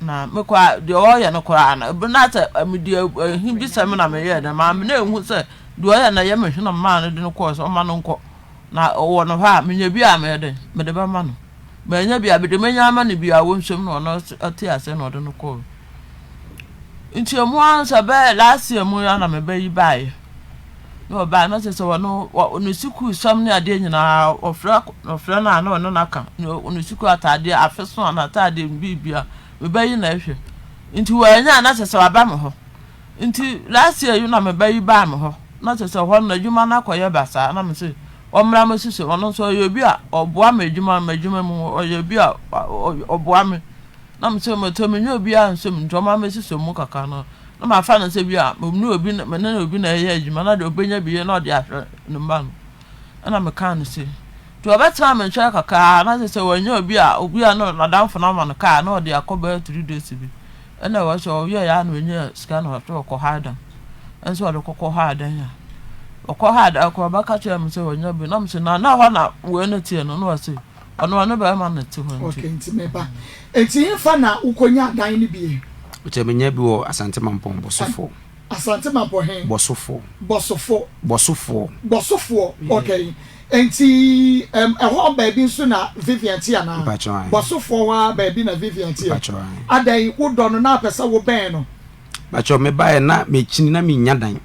na mekɔ a deɛ ɔyɛ no koraa no ebi na sɛ mede ehi bi sɛm na meyɛɛ dɛ maa me na ehu sɛ deɛ ɔyɛ no ɛyɛ me hwene maa no de no kɔɔ sɛ ɔma no nkɔ na ɔwɔ no hɔ a menya bi a meyɛ dɛ mede bɛma no manya bi a mede menya ama no bi a wɔnhyɛm na ɔno ɔte ase na ɔde no kɔɔ nti ɔmo ansa bɛyɛ last year mu ya na mebɛyi baeɛ Na ɔbae na kyerɛ sɛ ɔno wɔ ne sukuusɛm ne adeɛ nyinaa ɔfrɛ ɔfrɛ no a na ɔne no aka ne ne sukuu ataadeɛ afe so a n'ataadeɛ biribiara me ba yi na ɛhwɛ nti wɔanya a na kyerɛ sɛ waba me hɔ nti last year yi na me ba yi baa me hɔ na kyerɛ sɛ hɔ no adwuma no akɔyɛ basaa na me se ɔmmra mɛsisi ɔno nso ɔyɛ obi a ɔboa me adwuma m'adwuma mu ɔyɛ obi a ɔboa me na me sɛ mɛtɔ menyɛ obiara nsɛm nti ɔma mɛsisi mu kakra no na mafa no sɛ bi a me ne obi me ne obi na ɛyɛ adwuma na deɛ ɔbɛnya bi yɛ na ɔde ahwɛ ne mma no ɛna mekaa no sei nti ɔbɛtena me nkyɛn kakraa na kyerɛ sɛ wanya obi a obi a na n'adamfo no ama no kaa na ɔde akɔ bɛyɛ 3 days bi ɛna ɛwɔ sɛ ɔyɛ ya na ɔnya sika na ɔsɛ ɔkɔ ha dan ɛnso ɔde kɔkɔ ha dan a ɔkɔ ha dan kɔ ɔbɛka kyerɛ me sɛ wanya bi na me sɛ na na hɔ na wei no teɛ no na ɔse Ɔno ɔne bɛrima na ɛte hɔ nti. Okay, nti meba. Nti hefa na wokɔnya dan no bie? Kyɛ menya bi wɔ Asante Mampɔn, Bɔsofoɔ. Asante Mampɔn he? Bɔsofoɔ. Bɔsofo. Bɔsofoɔ. Bɔsofoɔ, okay. Nti ɛm, ɛhɔ baabi nso na Vivian te anaa? Mpakyɛw ae. Bɔsofoɔ hɔ ara baabi na Vivian teɛ. Mpakyɛw ae. Adɛn, wodɔ no na apɛ sɛ wobɛn no? Mpakyɛw, mebaeɛ na mekyini na mennya dan.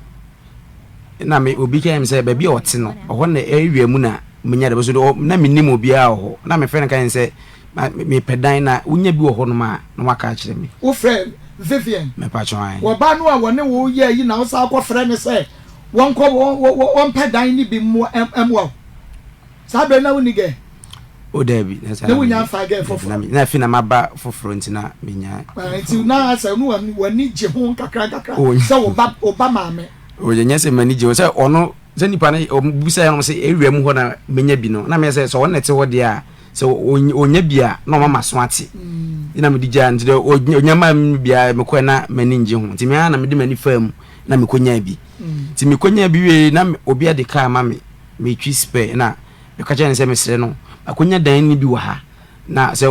Na me obi ka kyerɛ me sɛ baabi a ɔte no, ɛhɔ na area mu na menya dɛ so na menim obiara wɔ hɔ. Na mefrɛ no ka kyerɛ no sɛ mepɛ dan na wonya bi wɔ hɔnom a na waka akyerɛ me. Wofrɛ Vivian? Mepakyɛw ae. Wɔba no a wɔne wo yɛ yi na wosan kɔfrɛ no sɛ wɔnkɔ wɔmpɛ dan no bi mmoa wo? Saa berɛ no na wonni gɛ? O daabi, na saa na wonya mfa gɛ foforɔ. Na afei na maba foforɔ nti na menya. Nti na sɛ no w'ani gye ho nkakra nkakra sɛ wo ba wo ba maame. O yɛ nyɛ sɛ m'ani gye ho sɛ ɔno sɛ nipa no ɔbisa yɛn sɛ ewia mu hɔ na menya bi no na meyɛ sɛ sɛ ɔno na ɛte hɔ deɛ a sɛ ɔnya bi a na ɔma m'aso ate na mede gyaa nti dɛ ɔnya maa me bi a mekɔɛ na m'ani ngye ho nti me ara na mede m'ani faa mu na mekɔnyaa bi nti mekɔnyaa bi wie na obi de kaa ma me metwi spare na meka kyerɛ no sɛ mesrɛ no makonya dan no bi wɔ ha na sɛ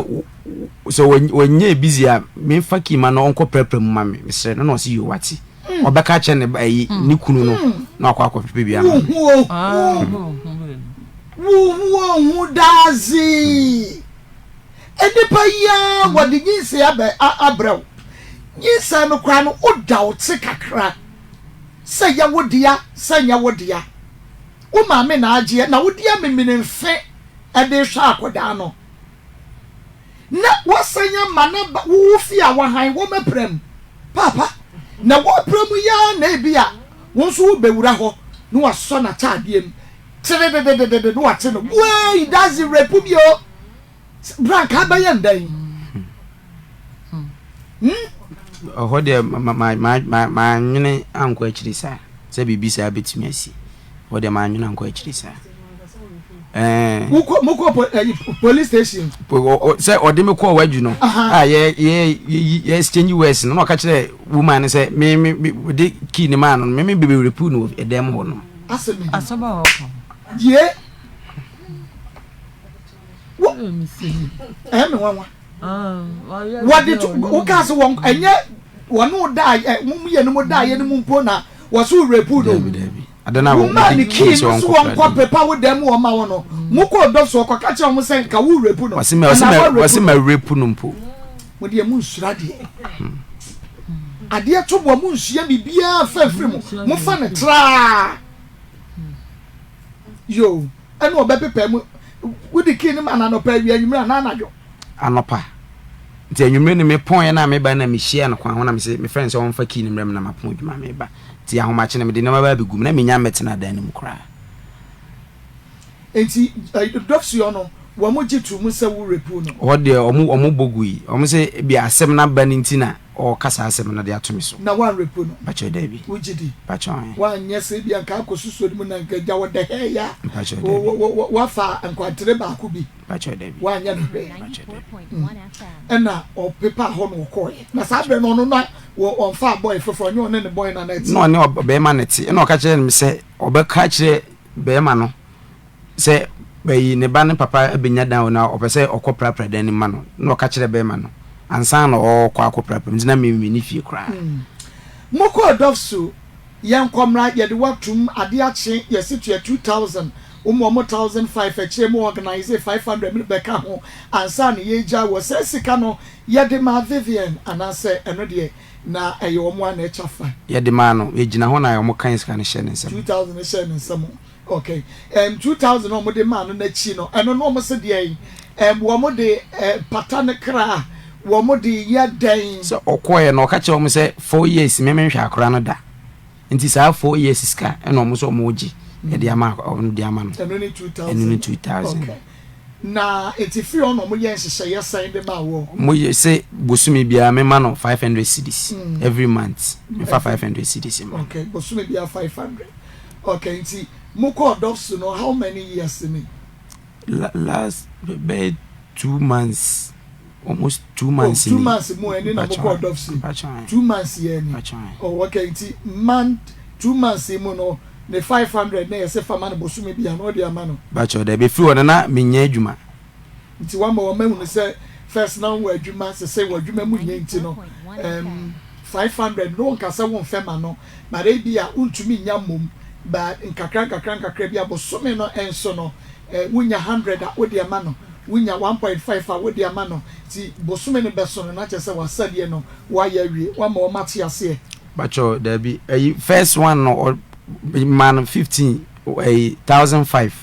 sɛ wɔnyɛ busy a memfa key ma no ɔnkɔ prapra mu ma me mesrɛ no na ɔse yo wate hmm. ɔbɛka kyerɛ ne ayi hmm. ne kunu no hmm. na wakɔ akɔpepe bi ama me wohu ohu daadze nnipa yi a wɔde nyinsɛn abɛ abrɛ wo nyinsɛn no koraa no woda wo te kakra sɛ yɛ wo dea sɛ nyɛ wo dea Wo maame na agyeɛ na wode amemene mfe de rehwɛ akwadaa no na woasan ama no aba wo wo fie a wahan wɔmɛpra mu paapa na wɔpra mu yi ara na ebi a wo nso wobɛwura hɔ na wasɔ n'ataadeɛ mu teredededede na wate no wei dazi rape mi o bra nka abɛyɛ ndɛn hmm? Ɛhɔ deɛ mannwene ankɔ akyiri saa sɛ biribi saa bɛtumi asi. Ɛhɔ deɛ mannwene ankɔ akyiri saa. Wokɔ mokɔ police station. Sɛ ɔde me kɔɔ wadwu no a yɛ yɛ yɛ exchange words no na ɔka kyerɛ woman no sɛ me me de key ne maa no me me bebe repu no wɔ ɛdan mu hɔ no. Asɛm a ɔka. Yie. Wo ɛyɛ me nwanwa. Wɔde to wokaa sɛ wɔn ɛnyɛ wɔne wo da ɛ mo mmienu mo daeɛ no mu mpo na wɔso repu no. Dabi dabi. Ada no a Wo maa mede ne kii key sɛ no so ɔnkɔ wɔnkɔ pra dan mu. pepa wo dan mu ɔma wo no, mo kɔɔ dɔf so ɔkɔka kyerɛ wɔn sɛ nka wo rape no Ɔse ma ɔse anaa ma wa rape ɔse no. ma rape no mpo. Mo deɛ mo nsuro adeɛ. Adeɛ to boɔ mo nsua biribiara mfa mfiri mu, mo fa no traa. Yoo, ɛna ɔbɛpepa mu. Wode key no ma no anɔpa, awia, anwummerɛ anaa anadwo? Anɔpa. Nti anwummere no mepɔn na meba na mehyia no kwan ho na mese mefrɛ no sɛ ɔmfa key no mmrɛ me na mapɔn adwuma meba. Nti ahomakye no mede nneɛma ba abɛgu mu na mennya mmɛtena dan no mu koraa. Nti dɔfsiɔ no wɔn gye too mu sɛ wo rape no? Hɔ deɛ wɔn wɔn bɔ gui. Wɔn se ebia asɛm no aba no nti na ɔreka saa asɛm no de ato me so. Na woan rape no? Mpakyɛw daabi. Wo gye di? Mpakyɛw ae. Woanyɛ sɛ ebia nka akɔ susuo no mu na nka agya wɔ dɛhɛɛ ya Mpakyɛw daabi. woafa nkwantere baako bi? Mpakyɛw dabi. Wanyɛ no hwee. Mpakyɛw dabi. Ɛna ɔpepaa hɔ na ɔkɔɔeɛ. Na saa berɛ no ɔno na ɔmfaa bɔe foforɔ, ɔnyɛ ɔne ne bɔe no na ɛte. Na ɔne ɔbarima no te. Ɛna ɔka kyerɛɛ me sɛ ɔbɛka akyerɛ barima no sɛ bɛyi ne ba ne papa abɛnya dan na ɔpɛ sɛ ɔkɔ prapra dan no mu ma no. Na ɔka kyerɛ barima no ansa na ɔrekɔ akɔprapra mu. Nti na me menni fie koraa. Mokɔɔ Dɔfsu Yɛnkɔ mmra yɛde wo atom ade akye yɛse tua 2000 wo ma ɔmo 1005 akyire mo organise 500 me bɛka ho ansa na yɛgyae wɔ saa sika no yɛde maa Vivian anaasɛ ɛno deɛ na ɛyɛ ɔmo a na ɛkya fa. Yɛde maa no yɛgyina hɔ na ɔmo kan sika no hyɛɛ ne nsam. 2000 no hyɛɛ ne nsam ok ɛm 2000 a ɔmo de maa no n'akyi no ɛno no ɔmo se deɛn ɛm wɔn de pata ne kra wɔn de yɛ dɛn. Sɛ ɔkɔeɛ no ɔka kyerɛɛ wɔn sɛ 4 years me menhwɛ akora no da nti saa 4 years sika ɛna wɔn nso wɔn regye ɛde ama wɔn de ama no. Ɛno ne 2000. Ɛno ne 2000. Okay. Na nti firi hɔ na wɔn yɛ nhyehyɛeɛ sɛn de maa wɔ. Wɔn yɛ sɛ bosome biara me ma no 500 cedis mm. every month me fa 500 cedis ma. Okay, bosome biara 500. Okay, nti mo kɔɔ dɔfso no how many years ni? Last bɛyɛ 2 months, almost 2 months. Oh, 2 months mu ɛni na mo kɔ dɔfsi 2 months yɛ ni. Oh, okay, nti month 2 months yi mu no ne 500 na yɛsɛ fama no bosome bi a na ɔde ama no. Bakyɛ dɛ bɛfiri hɔ no na menya adwuma. Nti wama wɔn ahunu sɛ first na wɔ adwuma sese wɔ adwuma mu nyɛ nti no 500 no nka sɛ wɔn ma no, but ebi a wontumi nya mmom, but nkakra nkakra nkakra bi a bosome no nso no wonya 100 a wode ama no, wonya 1.5 a wode ama no, nti bosome no bɛso no na kyerɛ sɛ wasɛdeɛ no wayɛ awie, wama wɔn ate aseɛ. Bakyɛ daabi, ɛyi first one no ɔ maa no 15 ɛyi 1005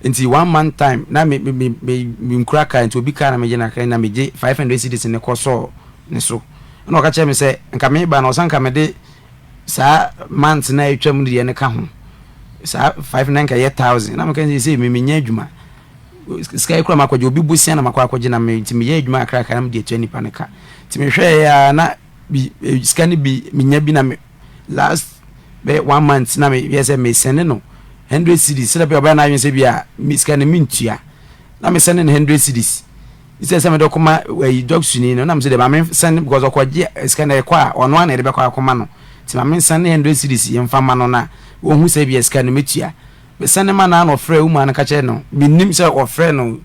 nti one month time na me me me me me nkura kaa nti obi kaa na me gye na kaa na me gye 500 cedis ne kɔ sɔɔ ne so ɛna ɔka kyerɛ me sɛ nka me ba na ɔsan nka me de saa month na atwa mu deɛ no ka ho saa five na nka yɛ 1000 na meka sɛ sɛ me menya adwuma sika yi kura makɔgye obi bosia na makɔ akɔgye na me nti meyɛ adwuma kakrakra na mede atua nipa no ka nti mehwɛɛ a na bi sika no bi menya bi na me last bɛyɛ one month na meyɛ sɛ mesɛne no 100 cedis sɛdeɛ bɛyɛ ɔbɛyɛ n'adwene sɛ bi a me sika no mentua na mesɛne no 100 cedis sɛ sɛ mede kɔma ayi dɔksuni no na mesɛ deɛ ma mensɛne because ɔkɔgye sika no ɛkɔ a ɔno a na ɛde bɛkɔ akɔma no nti ma mensɛne 100 cedis yɛmfa ma no na wɔhu sɛ bi a sika no mɛtua. Mesɛne ma no a na ɔfrɛ woman no ka kyerɛ no, mennim sɛ ɔfrɛ no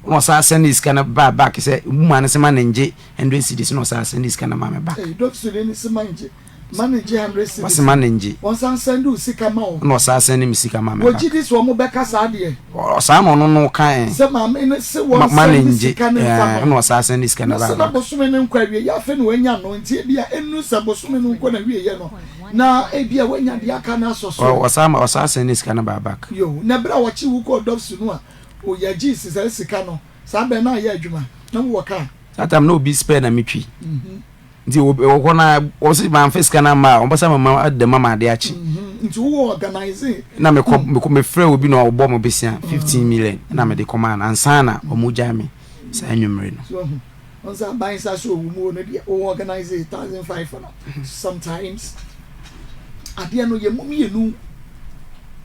na ɔsan sɛne sika no baa back sɛ woman no sɛ ma no ngye 100 cedis na ɔsan sɛne sika no ma me back. Ei, dɔksuni no sɛ ma ngye ma no ngye 100 cedis. Ɔse ma no ngye. Ɔnsan sɛnde wo sika ma wo. Na ɔsan sɛne me sika ma me back. Wɔgye di sɛ wɔn bɛka saa deɛ? Saa na ɔno no ka ɛ. Sɛ maame no se wɔn sɛnde sika no nfa ma wo. Na ɔsan sɛnde sika no baa back. Na sɛ na bosome no nkɔ awie yɛ afei na wanya no nti ebia ɛnnu sɛ bosome no nkɔ na wie yɛ no na ebia wanya deɛ aka no asɔ so. Ɔsan ɔsan sɛnde sika no baa back. Yoo, na ɛberɛ a wɔkye wo kɔɔ Dɔbsu no a oyɛ gyee saa sika no saa berɛ no ayɛ adwuma na wowɔ kaa? Saa time na obi spare na metwi. Nti wɔ hɔ na wɔsi manfa sika no amma a wɔn bɛsa mama ada mu ama ade akye. Nti wowɔ organize. Na mekɔ mekɔ mefrɛ obi na ɔbɔ mo besia 15 million na mede kɔmaa no ansa na wɔn gyae me saa anwummere no. So ahu wɔn sɛ aban sa so owu mu no deɛ wɔn organize 1005 no sometimes adeɛ no yɛ mo mmienu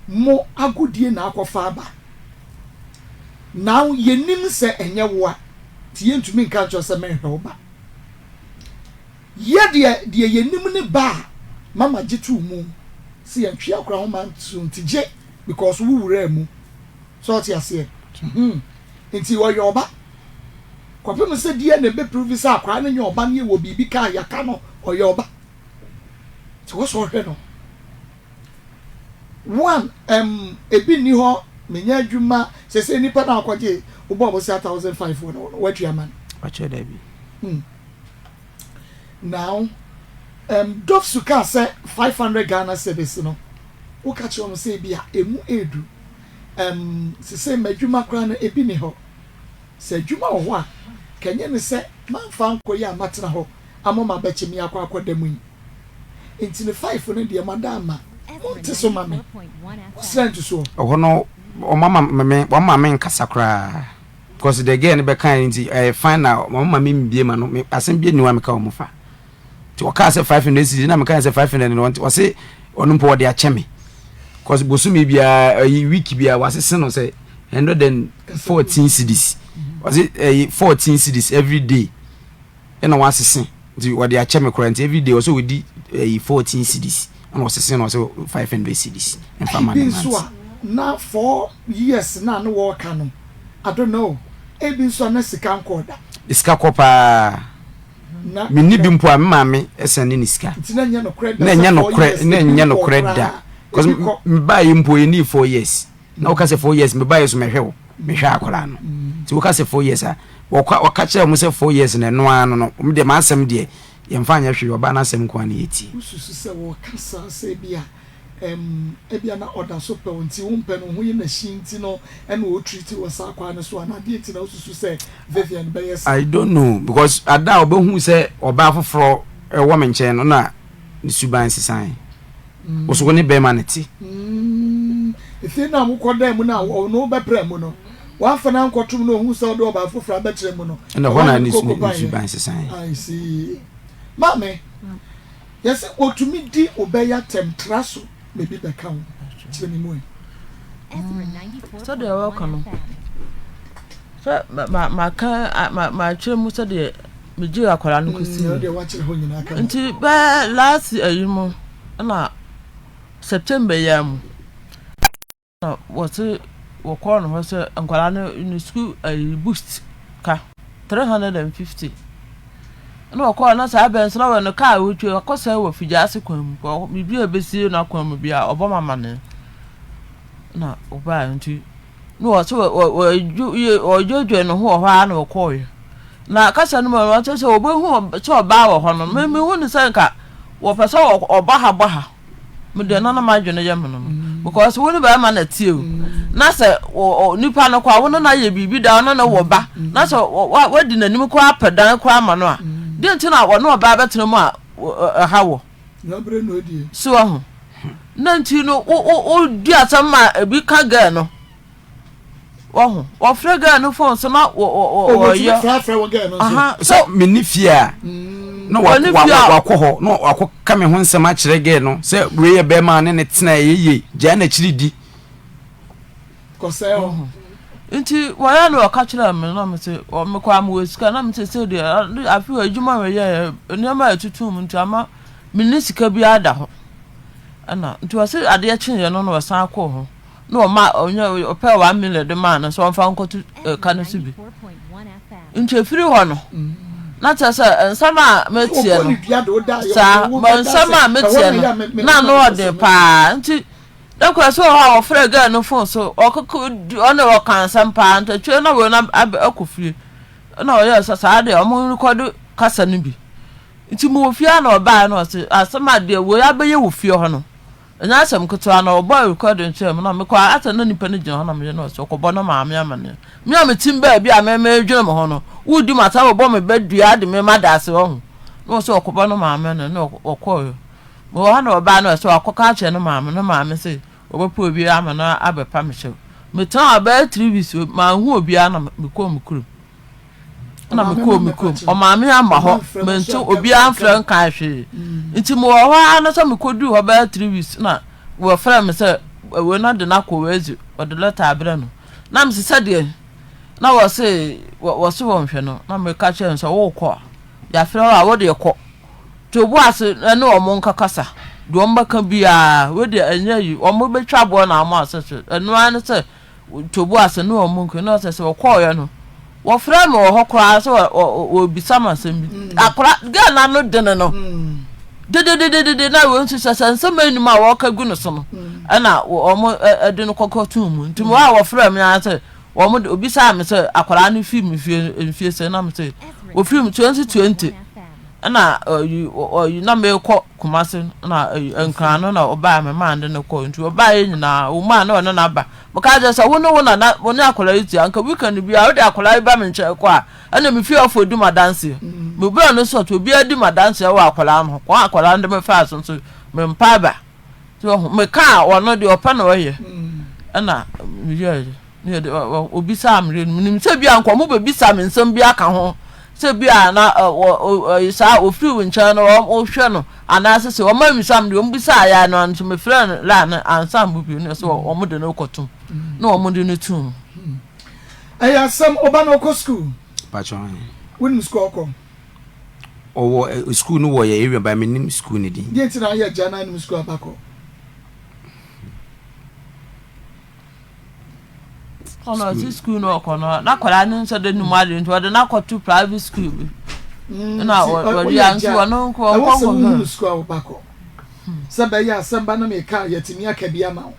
mo agodie na akɔfa aba. Now yɛnim sɛ ɛnyɛ wo a nti yɛntumi nka nkyerɛ sɛ mɛnhwɛ wo ba. Yɛ deɛ deɛ yɛnim ne ba a mama gye too mu sɛ yɛntwe akora ho ma so nti gye because wo wuraa mu sɛ ɔte aseɛ nti ɔyɛ ɔba kɔpem sɛ deɛ na ɛbɛ prove sɛ akora no nyɛ ɔba no yɛ wɔ biribi ka a yɛaka no ɔyɛ ɔba nti wɔ sɛ ɔhwɛ no. One, ɛm, ebi nni hɔ, menyɛ adwuma, seesei nipa no a wokɔgye, wobɔɔ bosea 1,500 wɔ ne hɔ no, woatua ama no? Mpakyɛw dabi. Hmm. Now, ɛm, Dofsu kaa sɛ 500 Ghana cedis no, woka kyerɛ wɔn sɛ ebia emu edu. Ɛm, seesei m'adwuma koraa no, ebi nni hɔ. Sɛ adwuma wɔ hɔ a, ka ɛnyɛ ne sɛ mamfa ankɔ yi a matena hɔ ama mabɛkye me akɔ akɔda mu yi. Nti ne five no deɛ moada ama, monte so ma me. Wosrɛ ntosoɔ. Ɛhɔ no wɔma me wɔma me nkasa koraa because the girl no bɛka nti ɛyɛ fine na wɔma me mbie ma no me asɛm bi nni hɔ a meka wɔn fa nti ɔkaa sɛ 500 cedis na meka sɛ 500 no ɔse ɔno mpo ɔde akyɛ me because bosome biara ɛyi week biara wasese no sɛ 114 cedis ɔse ɛyi 14 cedis every day ɛna wasese nti ɔde akyɛ me koraa nti every day ɔsɛ ɔdi ɛyi 14 cedis ɛna ɔsese no ɔsɛ 500 cedis ɛnfa ma ne month. Ebi nso a na 4 years na ne wɔɔka no I don't know ebi nso a na sika nkɔɔ da. Sika kɔ paa. Na Menni bi mpo a me maame sɛnde ne sika. Nti na ɛnyɛ nokorɛ da Na sɛ ɛnyɛ 4 nokorɛ years na ebi ɛnyɛ nkɔɔ nokorɛ da koraa cause ebi kɔ. mebaeɛ mpo ɛnnii 4 years na woka sɛ 4 years mebaeɛ so mɛhwɛ wo mehwɛ akwadaa no nti woka sɛ 4 years a wɔka wɔka kyerɛ wɔn sɛ 4 years na ɛno ara no no wɔn deɛ m'asɛm deɛ yɛmfa nyɛ hwee ɔbaa n'asɛm nko ara na yɛtie. Wosusu sɛ wɔka saa sɛ ebia Ɛm, ebia na ɔda so pɛ wo nti wompɛ no, wo ho yɛ no hye nti no na ɔretreat wo wɔ saa kwan no so anaa? Deɛn nti na wosusu sɛ Vivian bɛyɛ saa? I don't know because ada a ɔbɛhu sɛ ɔbaa foforɔ wɔ me nkyɛn no na ne suban sesae. Wo so wo ne bɛrima no te. Mm, efie no a mokɔdaa mu no a ɔno wo bɛpra mu no, wamfa no ankɔto mu na ɔhuu sɛ wode ɔbaa foforɔ abɛkyerɛ mu no, Ɛna ɛhɔ ɛhɔ na na ne ne koko baeɛ. suban sesae. I see. Maame, Yɛse otumi di wo bɛyɛ atɛm tra so ma ebi bɛka wo. Kyerɛ me mu ɛ. Sɛdeɛ wɔka no, sɛ maka makyerɛ mu sɛdeɛ megyee akwadaa no kɔsi mu. Nti bɛɛ last ayi mu ɛna September yi ara mu. Na wɔse wɔkɔɔ no hɔ sɛ nkwadaa no ne sukuu ayi books ka 350 ɛna wɔkɔɔ na saa bɛn so na wɔn no kaa wɔtwa akɔsɛe wɔ Figyaase kwan mu kɔ biribi a ɛbɛsie no akwan mu bi a ɔbɔ ma amane na wɔbaa nti na wɔse wɔdwodwo ne ho wɔ hɔ ara na wɔkɔɔeɛ na kasa no mu no wɔte sɛ wɔbɛhu sɛ ɔbaa wɔ hɔ no mehu ne sɛ nka wɔpɛ sɛ ɔbɔ ha bɔ ha Me deɛ na na m'adwene yɛ me no no because wo ne bɛrima na tie o na sɛ nipa no kɔ a wo ne no ayɛ biribi da ɔno ne wɔ ba na sɛ wadi n'anim kɔ apɛ dan kɔ ama no a deɛ nti na ɔne ɔbaa bɛtena mu a ɛha wɔ so ahu na nti no wodi asɛm ma ebi ka gɛɛ no Wahu? Wɔfrɛ girl no phone so na wɔ wɔ Oh, wɔyɛ. wɔtumi frafrɛ wɔ girl no nso. Aha, sɛ sɛ menni fie a na wa- Wɔne wa- fie a- wakɔ hɔ na wakɔ ka me ho nsɛm akyerɛ girl no sɛ wei yɛ bɛrima a ne ne tena ɛyɛ yie gyaa n'akyiri di Kɔsɛɛ hɔ. nti wɔyɛ no wɔka kyerɛɛ me na mese wɔ- mekɔ a mewɔ sika na mese sɛ deɛ ade- afe wɔ adwuma a meyɛɛ nneɛma a ɛtutu mu nti ama menni sika biara da hɔ ɛna nti wɔse adeɛ kyeeɛ no na wɔsan kɔɔ hɔ na ɔma ɔnya ɔpɛɛ 1 million de maa no sɛ ɔmfa nkɔto ɛka no so bi nti efiri hɔ no na kyerɛ sɛ nsɛm a meteɛ no saa ma nsɛm a meteɛ no na ano ɔden paa nti da kora sɛ wɔ hɔ a wɔfrɛ gɛɛ no fon so ɔkoko ɔne ɔka nsɛm paa nti akyire na wɔn akɔ fie na ɔyɛ sɛ saa deɛ ɔmo rekɔdo kasa no bi nti mo wɔ fie a na ɔbaa na ɔse asɛm a deɛ wei abɛyɛ wɔ fie hɔ no Ɛnyɛ asɛm ketewa na ɔbɔɔ recording kyerɛɛ me na mekɔ a asɛ na nipa no gyina hɔ na meyɛ na ɔsɛ ɔkɔbɔ ne maame amanneɛ. Me a metim baabi a me medwene me ho no, wodi m'asɛm wobɔ me ba dua de me ma da ase wahu. Na ɔsɛ ɔkɔbɔ ne maame amanneɛ na ɔkɔeɛ. Mewɔ hɔ na ɔbaa na ɔsɛ wakɔka akyerɛ ne maame, ne maame se ɔbɛpɛ obi ama no abɛpa me kyɛw. Metenaa hɔ bɛyɛ 3 weeks manhu obiara na mekɔɔ me kurom. Ɛna mekɔɔ me kurom. Ɔmaame amma hɔ, mente obiara mfrɛ nkae hwee. Nti mewɔ hɔ ara no sɛ mekɔduu hɔ bɛyɛ 3 weeks na wɔfrɛ me sɛ wei no de no akɔ Wedzi, wɔde lɛta abrɛ no. Na mese sɛdeɛ na wɔse wɔse wɔnhwɛ no, na meka kyerɛ no sɛ wokɔ a, yɛafrɛ wo a wode kɔ. To bo ase ne wɔn nkakasa, deɛ wɔbɛka biara, wei deɛ ɛnyɛ yi, wɔbɛtwa aboɔ na wɔn asɛ so. Ɛno ara ne sɛ Tobu ase ne wɔn nko na ɔsɛ sɛ wɔkɔɔeɛ no wɔfrɛ me wɔ hɔ koraa sɛ wɔrebisa me asɛm bi mm. Akora girl na no dene no mm. Dedededede na wei nso sɛ sɛ nsɛm a ɛnnim a wɔka gu no so no ɛna wɔn de no kɔkɔ too mu. Nti wɔn a wɔfrɛ me ara sɛ wɔn de obisaa me sɛ akwadaa no fi me fie mfie sɛ na me sɛ ofiri mu 2020 ɛna ɔyi ɔyi na mekɔ Kumase na Nkran no na ɔbaa me maa de no kɔ nti ɔbaa yɛ nyinaa wɔn a na ɔne no aba meka kyerɛ sɛ wo ne wo nana wo ne akwadaa yi tia nka weekend biara wode akwadaa yi ba me nkyɛn kɔ a ɛna me fie ɔfo di m'adanseɛ me bura no sɔt obiara di m'adanseɛ wɔ akwadaa no ho kwan akwadaa no de me faa so nso me mpa aba nti ɔho meka a ɔno deɛ ɔpɛ na ɔyɛ ɛna meyɛɛ ne yɛde obisaa me deɛ menim sɛ bi a nka ɔmo bɛbisa me nsɛm bi aka ho sɛ bi a na wɔ saa ofiri wo nkyɛn no wɔhwɛ no anaasɛ sɛ wɔn amisa me deɛ wɔn bisa ayɛ no nso mefrɛ no laa no ansa mbo bio no sɛ wɔn de no kɔtum na wɔn de no tum. Ɛyɛ asɛm ɔba no ɔkɔ school. Pakyɛ ɔn. Wonim school ɔkɔ? Ɔwɔ school no wɔ yɛ area but menim school no din. Deɛ nti na ayɛ agya na anim school abakɔ? Ɔno ɔsi school no ɔkɔ no na akwadaa no nso de num ade nti ɔde no akɔto private school bi. Na wɔde ya nso ɔno nko ɔnkɔ nkɔ. Ɛwɔ sɛ wohunu school a wobakɔ. Sɛ bɛyɛ asɛm ba na meka a yɛtumi aka bi ama wo.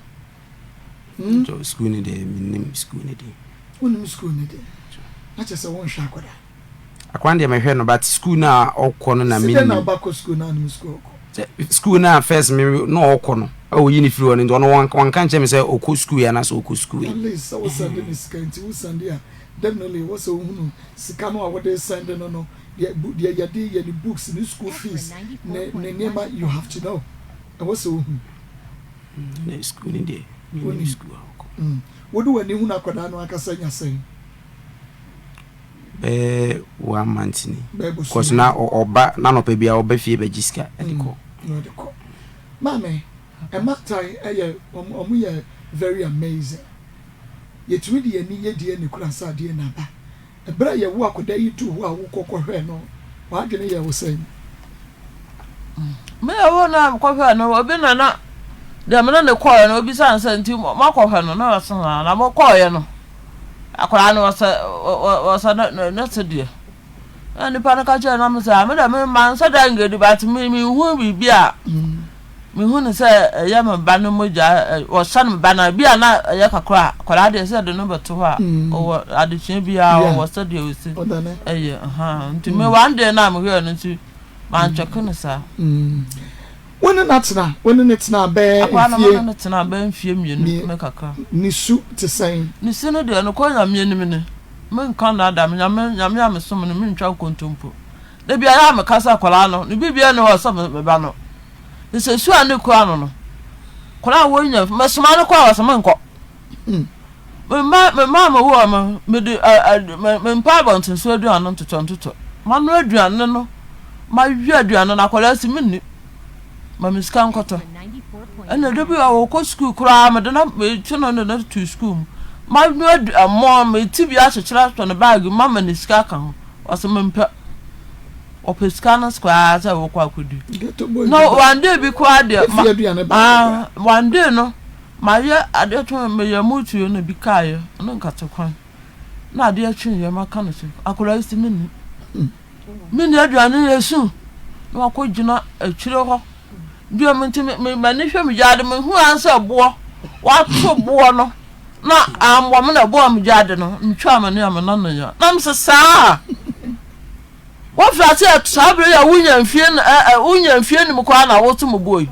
Hmm? School no deɛ menim school no din. Wonim school no din? Na kyerɛ sɛ wonhwɛ akwadaa. Akwadaa no deɛ mehwɛ no but school no a ɔkɔ no na menim. Sɛ na ɔba kɔ school no a ɔnim school ɔkɔ. School no a first me na ɔkɔ no a oyi ne firi hɔ no nti ɔno wanka nkyerɛ me sɛ ɔkɔ school yi anaasɛ ɔkɔ school yi. At least sɛ wo sɛnde ne sika nti wo sɛnde a definitely wɔ sɛ wohunu sika no a wode sɛnde no no deɛ deɛ yɛde yɛ ne books ne school fees ne ne nneɛma you have to know ɛwɔ sɛ wohunu. Ne sukuu no deɛ mennim sukuu a ɔkɔ. Wode w'ani hunu akwadaa no ankasa nya sɛn? Bɛyɛ one month ni. Cause na ɔba n'anɔpa biara ɔba fie bɛgye sika ɛde kɔ. Na ɔde kɔ. Maame, mmaatan yɛ wɔn yɛ very amazing. Yɛtumi de yɛn ani yɛ DNA kura sɛ adeɛ na aba. Bere a yɛwoo akwadaa yi too hɔ a wokɔ kɔhwɛɛ no, w'adwene yɛɛ wo sɛn? Me a ɛwɔ no a mekɔhwɛɛ no, obi na na deɛ me ne no kɔeɛ no, obisaa no sɛ, nti moakɔhwɛ no? Na ɔse haa. Na mokɔeɛ no, akwadaa no ɔsɛ ɔsɛ ne se deɛ. Na nipa no ka kyerɛɛ no na me sɛ, ah, me deɛ me mansɛ da ngedi but me mehu biribi a Mehu no sɛ ɛyɛ me ba no mogya, wɔhyɛ no me ba no a, bi a na ɛyɛ kakra a, akwadaa deɛ sɛ yɛde no bɛto hɔ a, ɔwɔ adesua biara, ɔwɔ sɛdeɛ ɔsi ɛyɛ. Nti me one day no a mehwɛɛ no nti, mantwɛke no saa. Wo ne no atena? Wo ne no tenaa bɛyɛ mfie? Akwadaa no, me ne no tenaa bɛyɛ mfie mmienu ne kakra. Ne su te sɛn? Ne su no deɛ, nokorɛ Nyame anim ni, menka nnaadaa me, Nyame, Nyame a mesom no, mentwa nkontompo. Da biara a meka sɛ akwadaa no, ne biribiara nni hɔ sɛ me ba no. Ne sɛ su a ne kura no no, akwadaa a wɔnya, mɛsoma no kɔ a wɔsɛ menkɔ. Me mma, me mma a mewɔ wɔn, mede ɛ ɛ me mpa abɔnten so aduane no ntotɔ ntotɔ. Mano aduane no, mawe aduane no, akwadaa si menni. Ma me sika nkɔtɔ. Ɛna da bi a wɔkɔ sukuu koraa, mede no metwe no de no to sukuu mu. Mano aduane, meti bi akyekyere atɔ ne baage mu, mama ne sika aka ho. Ɔse mempɛ. Ɔpɛ sika no koraa sɛ wokɔ akɔdi. Na one day bi koraa deɛ ma ah one day no mayɛ adeɛ to meyɛ mutuo na bi kaeɛ ɔno nkate kwan na adeɛ kyeeɛ maka no sɛ akwadaa yi si menni menni aduane yɛ su na wakɔ gyina akyire hɔ deɛ me nti me m'ani hwɛ me gyaade mehu ansɛ boɔ wato boɔ no na ammɔ me na ɛbɔɔ me gyaade no, metwaa m'ani a me nan na nya. Na mese saa! Wofi ase ɛ saa bere yi a wonya mfie ɛ ɛ wonya mfie nim koraa na woto mo boɔ yi.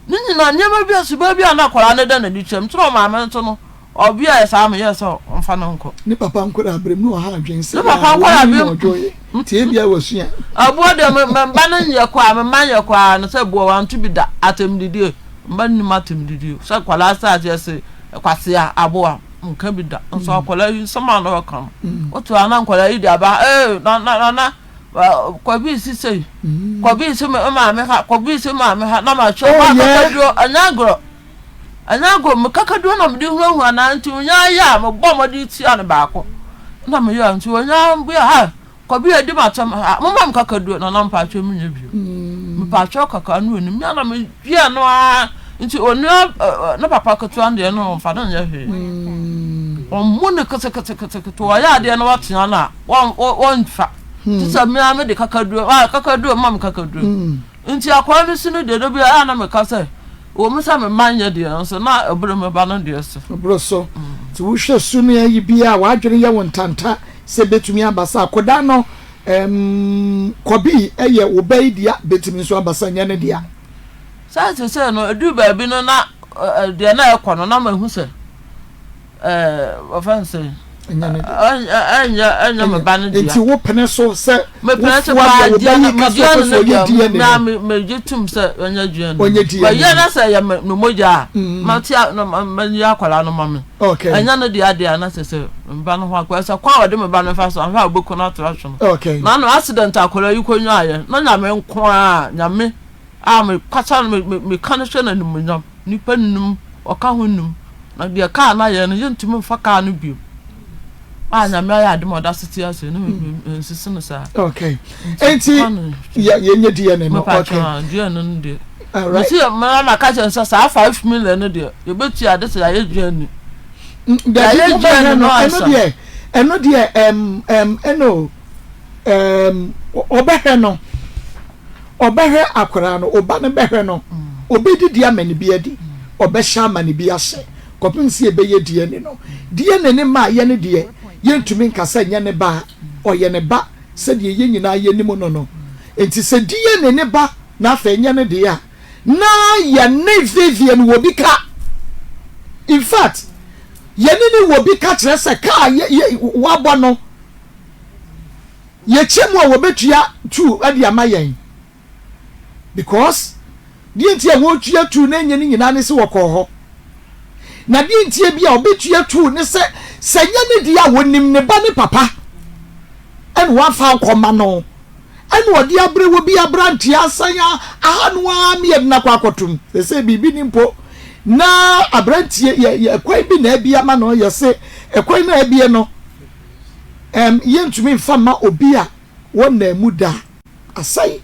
Ne nyinaa nneɛma bi a suban bi a na akwadaa no da n'adi kyerɛ me. Nti na ɔmaame nso no ɔbea yɛ saa meyɛɛ sɛ ɔmfa no nkɔ. Ne papa nkwadaa berɛ mu na ɔha adwene sɛ Ne papa nkwadaa berɛ mu. Ɔdwo yɛ nti ebia wasua. Ɛboɔ deɛ me me mba no nyɛ koraa me mma nyɛ koraa no sɛ boɔ wanto bi da atɛmdidie mma nnim atɛmdidie sɛ nkwadaa sɛ aseɛ se Kwasea aboa nka bi da nso akwadaa yi nsɛm a na ɔka no wote a na nkwadaa yi de aba ee na na na na kɔbi si sei kɔbi si me maame ha kɔbi si maame ha na ma kyerɛ ma kakaduro ɛnyɛ agorɔ ɛnyɛ agorɔ me kakaduro na mede hunahuna na nti onyaa yɛ a mebɔ mmɔden tia no baako na meyɛ nti onyaa bi a Kɔbi adi m'atɛm ha momma me kakaduro nana mpakyɛw menyɛ bio mepakyɛw kakra no onim me ana medua no ara nti onua ne papa ketewa no deɛ no ɔmfa no nyɛ hwee ɔmmu no keteketekete ɔyɛ adeɛ no watea no a wɔmfa te sɛ me ara mede kakaduro kakaduro ma me kakaduro. Nti akwaa no su no deɛ da biara a na meka sɛ ɛwɔ mu sɛ me mma nyɛ deɛ nso na ɛboro me ba no deɛ so. Ɛboro so. Nti wohwɛ su no ayi bi a w'adwene yɛ wo ntanta sɛ ɛbɛtumi aba sɛ akwadaa no ɛmm kɔbi yɛ wo ba yi dea bɛtumi nso aba sɛ nyɛ ne dea. Sɛ sesei no ɛduru baabi no na deɛ na ɛkɔ no na mahu sɛ wɔfrɛ no sɛ ɛnyɛ ɛnyɛ me ba no dea. Nti wo pene so sɛ mepene so paa wo ba yi ka sɛ ɔpɛ sɛ ɔyɛ DNA no. Na megye tum sɛ ɔnyɛ DNA. Ɔnyɛ DNA. Wɔyɛ na sɛ ɛyɛ me mogya a mate na mayi akwadaa no ma me. Ɛnyɛ no dea deɛ na sɛ sɛ me ba no ho akɔ sɛ kwan a wɔde me ba no fa so ahwɛ a wɔbɛku no ato ahwe no. Na ano accident akwadaa yi kɔnyaeɛ na nyame nko a nyame a mekasa no meka no hyɛ no animuonyam. Nnipa nnum, wɔka ho nnum. Na deɛ kaa no ayɛ no, yɛntumi mfa kaa no bio. A Nyame ayɛ adom a ɔda so te ase no, nsisi no saa. Okay. Enti, yɛnyɛ DNA no. Okay. DNA no deɛ. Mesi mmaa na ka kyerɛ sɛ saa 5 million no deɛ, yɛbɛtua ade sɛ yɛayɛ DNA. Dabi, mobɛhwɛ no, ɛno deɛ, ɛno deɛ, ɛm, ɛm, ɛno, ɛm, ɔbɛhwɛ no. Ɔbɛhwɛ akwadaa no, ɔba no bɛhwɛ no, ɔbɛdidi ama ne bi adi, ɔbɛhyɛ ama ne bi ahyɛ, kɔpem sɛ yɛbɛyɛ DNA no. DNA no mmaeɛ no deɛ, yɛntumi nka sɛ ɛnyɛ ne ba a, ɔyɛ ne ba sɛdeɛ yɛn nyinaa yɛnim no no. Enti sɛ DNA no ba na afei ɛnyɛ ne deɛ a, na yɛne Vivian wɔ bi ka. In fact, yɛne no wɔ bi ka kyerɛ sɛ ka a yɛ, yɛ, wabɔ no, Yɛkyɛ mu a wɔbɛtua tuu de ama yɛn because deɛ nti a wɔretua tuu na ɛnyɛ ne nyinaa ne sɛ wɔkɔɔ hɔ. Na deɛ nti bi a wɔbɛtua tuu ne sɛ sɛ nyɛ ne deɛ a wɔnim ne ba ne papa ɛna wɔafa akɔma no ɛna ɔde abrɛ wɔ bi aberanteɛ asan aha no ara mmienu no akɔ akɔtom sɛ sɛ biribi ni mpo na aberanteɛ yɛ yɛ ɛkwan bi na abi ama no yɛse ɛkwan na abie no Ɛm, yɛntumi mfa mma obi a wɔnnaa mu da. Asɛe,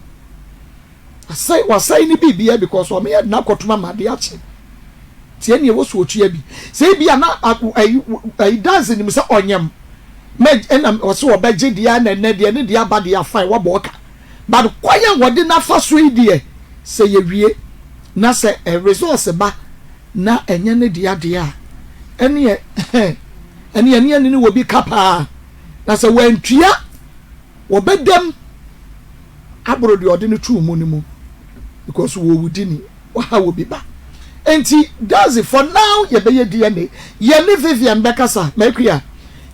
asɛe, wasɛe ne biribiara because wɔn yɛ de no akɔtom ama adeɛ akye. Nti ɛnneɛ wɔ so ɔtua bi. Sɛ ebi a na ayi, ayi dance nim sɛ ɔnyam, mɛ ɛna ɔsɛ ɔbɛgye deɛ na ɛnɛ deɛ ne deɛ aba deɛ a fine wabɔ ɔka. But kwan a wɔde no afa so yi deɛ sɛ yɛwie na sɛ ɛ results ba na ɛnyɛ ne dea deɛ a, ɛneɛ ɛneɛ ɛne ɛne ne wɔ bi ka paa, na sɛ wantua wɔbɛdam aboro deɛ ɔde no too mu no mu because wɔwɔ di ni waha wɔ bi ba. Enti Daisy for now yɛbɛyɛ DNA, yɛne Vivian bɛkasa, Makua,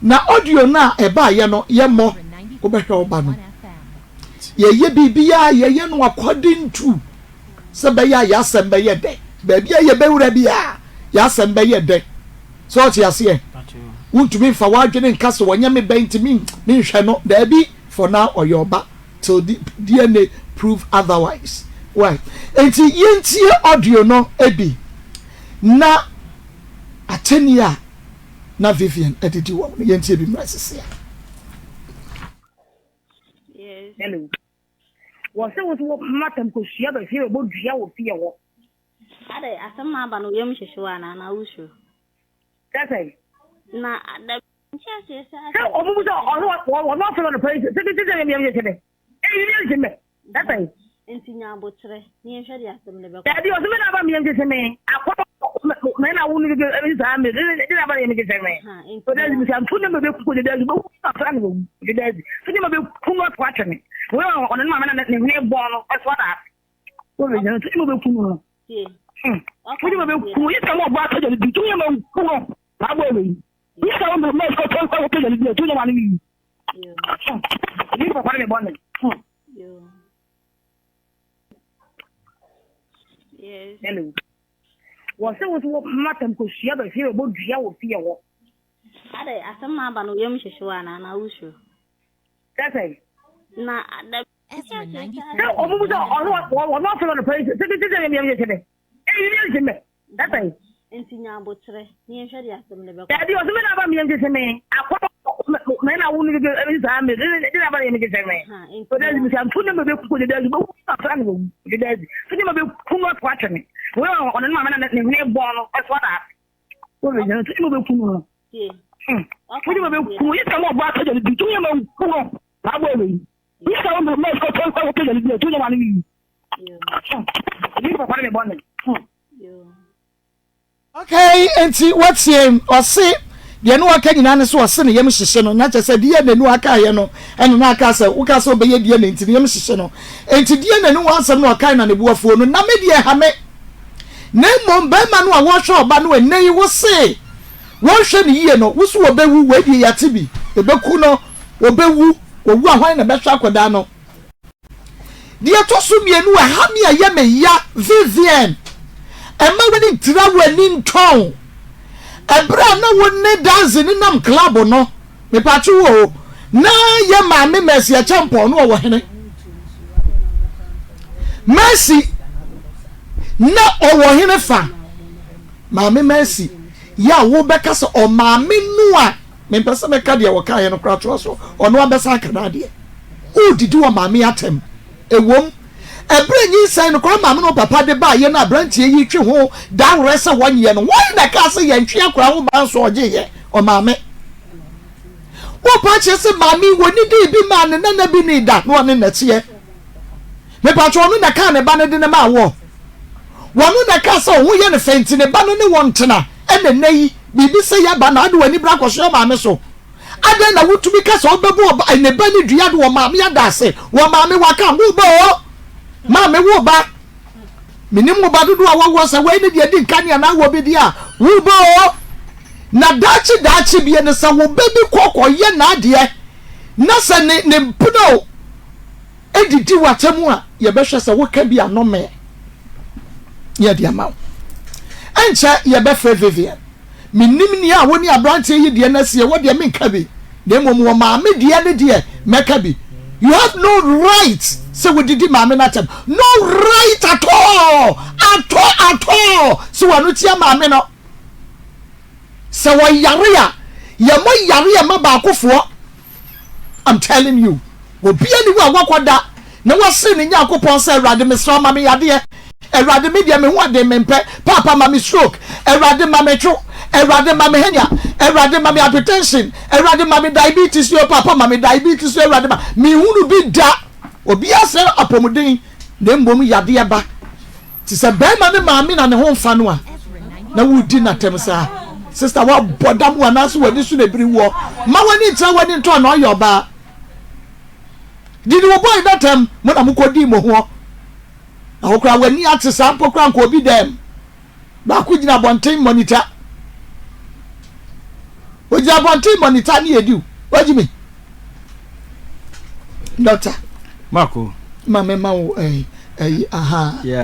na audio no a ɛbaeɛ no yɛmmɔ, wobɛhwɛ wo ba no. Yɛyɛ biribiara yɛyɛ no according to sɛ ɛbɛyɛ a yɛn asɛm bɛyɛ dɛ. Baabi a yɛbɛwura biara, yɛn asɛm bɛyɛ dɛ. Sɛ ɔte aseɛ? Wontumi nfa w'adwene nka sɛ ɔnyɛ me ba nti menhwɛ no. Daabi, for now ɔyɛ ɔba till DNA prove otherwise. Why? Enti yɛntie audio no bi na atɛnni a na Vivian de di wɔn no, yɛntie bi mmra sisi a. Yes. Hello. Wɔ se wo so wo mma tam kosua ba fie bɛbɔ dua wɔ fie hɔ. Adɛ asɛm no aba no wo yam hyehye wo anaa anaa wo suro? Sɛ sɛn? Na da nte aseɛ sɛ Sɛ ɔmo mu sɛ ɔno ɔno afɛ no pɛ sɛ sɛ sɛ yam hyehye me. Eyi yam hyehye me. Sɛ sɛn? Nti nya aboterɛ na yɛnhwɛ deɛ asɛm no bɛkɔ. Dabi ɔse me na aba me yam hyehye me. Akɔ me na wo no de saa me de na aba yam hyehye me. Ɔdɛ bisa ntu ne ma bɛ kuku de dɛ bɛ wu afra na wawu de dɛ so ne ma bɛ ku no ato atwene wei ɔno ne maame na ne hwene bɔn no ɛso ada ase wɔn bɛ gyina so ne ma bɛ ku no no wọ́n ma bɛ ku yɛ sɛ wọ́n bɔ atɔ jɛ bi tún yɛ ma ku no maa bɔ ɛwɛ yi yɛ sɛ wọ́n bɛ mɛ ɔtɔ ɔtɔ ɔtɔ jɛ bi tún yɛ ma ne yi ebi papa ne bɔ ne. Yes. Hello. Wɔ sɛ wo so wɔ mma tam kosua bɛ fie bɛbɔ dua wɔ fie hɔ. Adɛ asɛm no aba no wo yam hyehye wo anaa anaa wo suro? Sɛ sɛn? Na da Sɛ ɔmo mu sɛ ɔno ɔno afɛ no pɛ sɛ sɛ sɛ yam yam hyehye me. Eyi yam hyehye me. Sɛ sɛn? Nti nya aboterɛ na yɛnhwɛ deɛ asɛm no bɛkɔ. Dabi ɔsɛ me na aba me yam hyehye me. Akɔ me na wo no de saa me de na aba yam hyehye me. Ɔdɛ bisa ntu ne ma bɛ kuku de dɛ bɛ wu afra na wawu de dɛ so ne ma bɛ ku no ato atwene. Wei ɔno ne maame na ne hwene bɔn no ɛso ada ase. Wọ́n bɛ gyina tún bɛ kunu no. Wọ́n bɛ bɛ kunu yɛ sɛ wọ́n bɔ atɔ jɛli bi tún yɛ ma kunu saa bɔ ɛwɛ yi. Yɛ sɛ wọ́n bɛ mɛ ɔtɔ ɔtɔ jɛli bi tún yɛ ma ne yi. Ebi papa ne me bɔne. Okay, enti woatie, ɔse deɛ ne waka nyinaa ne sɛ ɔse ne yam hyehye no, na kyerɛ sɛ DNA no akaeɛ no ɛna na aka sɛ woka sɛ wobɛyɛ DNA nti ne yam hyehye no, enti DNA no ho asɛm na ɔkae na ne bo afuo no, na me deɛ ɛha me, na mmom barima no a wɔhwɛ ɔba no ɛnnɛ yi wo se wɔnhwɛ no yie no, wo se wɔbɛwu, wei deɛ yɛate bi, ɛbɛku no, wɔbɛwu, wɔwu a hwan na ɛbɛhwɛ akwadaa no? Deɛ ɛtɔ so mmienu, ɛha me a ɛyɛ me ya, Vivian, mma w'ani ntra w'ani ntɔn. Ɛberɛ a na wo ne Daisy nenam club no, mepatwo wo o, na yɛ maame Mercy Acheampong no ɔwɔ hene? Mercy na ɔwɔ hene fa? Maame Mercy, yɛ a wobɛka sɛ ɔmaame no a Mempɛ sɛ mɛka deɛ wɔkaeɛ no koraa toa so, ɔno ara bɛsan aka n'adeɛ. Woredidi wɔ maame atɛm. Ɛwom, ɛberɛ a nyinsɛn no koraa maame ne wo papa de baeɛ no aberanteɛ yi retwe ho dawerɛ sɛ wɔnyeɛ no, hwan na ɛkaa sɛ yɛntwe akwadaa ho ba nso ɔgyeeɛ? Ɔmaame. Worepa akyerɛ sɛ maame yi wɔnidii bi maa ne nana bi nii da na ɔne nnɛteɛ. Mepakyɛ ɔno na ɛkaa ne ba no de no maa woɔ? Wɔno na ɛkaa sɛ ɔho yɛ no fɛ nti ne ba no ne wɔn ntena. Ɛna nnɛ yi, biribi sɛ yɛba na ade w'ani bra kɔsoɛ maame so. Adɛn na wotumi ka sɛ wobɛbu ɔba ne ba ne dua de wɔ maame ada ase? Wɔ maame waka wo ba o! Maame wo ba. Menim wo ba dodoɔ a wɔwoɔ sɛ wei ne deɛ di nka ne anaa wɔ bi deɛ a wo ba o! Na daakye daakye bie no sɛ wo ba bi kɔ kɔyɛ n'adeɛ na sɛ ne ne mpena o didi w'atam a, yɛbɛhwɛ sɛ woka bi a nɔmɛ na yɛde ama wo. Ɛnkyɛ yɛbɛfrɛ Vivian. Mennim nea wo ne aberanteɛ yi deɛ no asi, ɛwɔ deɛ menka bi, na mmom wɔ maame deɛ no deɛ mɛka bi. You have no right sɛ wodidi maame no atɛm. No right at all, at all, at all sɛ w'ano tia maame no. Sɛ wɔyare a, yɛmmɔ yareɛ mma baakofoɔ. I'm telling you, obia ni hɔ a wakɔ da na wasere ne Nyankopɔn sɛ Awurade mesrɛ wo ma me yadeɛ, Awurade me deɛ me ho aden mempɛ, Paapa ma me stroke, Awurade ma me two, Awurade ma me hernia, Awurade ma me hypertension, Awurade ma me diabetes yo, Paapa ma me diabetes yo, Awurade ma menhunu bi da. Obia srɛ apɔmuden na mmom yadeɛ ba. Te sɛ bɛrima ne maame na ne ho mfa no a, na woredi no atɛm saa. Sista, woabɔ dam o anaasɛ w'ani so na ebiri woɔ. Mma w'ani ntra w'ani ntɔ na ɔyɛ ɔbaa. Didi wo boy no atɛm, mo na mokɔdii mo hoɔ. Na wo koraa w'ani ate saa mpo koraa nka obi dɛm. Baako gyina abɔnten monitor. Ogyina abɔnten monitor ne yɛdi o. Wagye mi. Doctor. Mako. Ma me ma wo ɛyi eh, ɛyi aha. Yeah.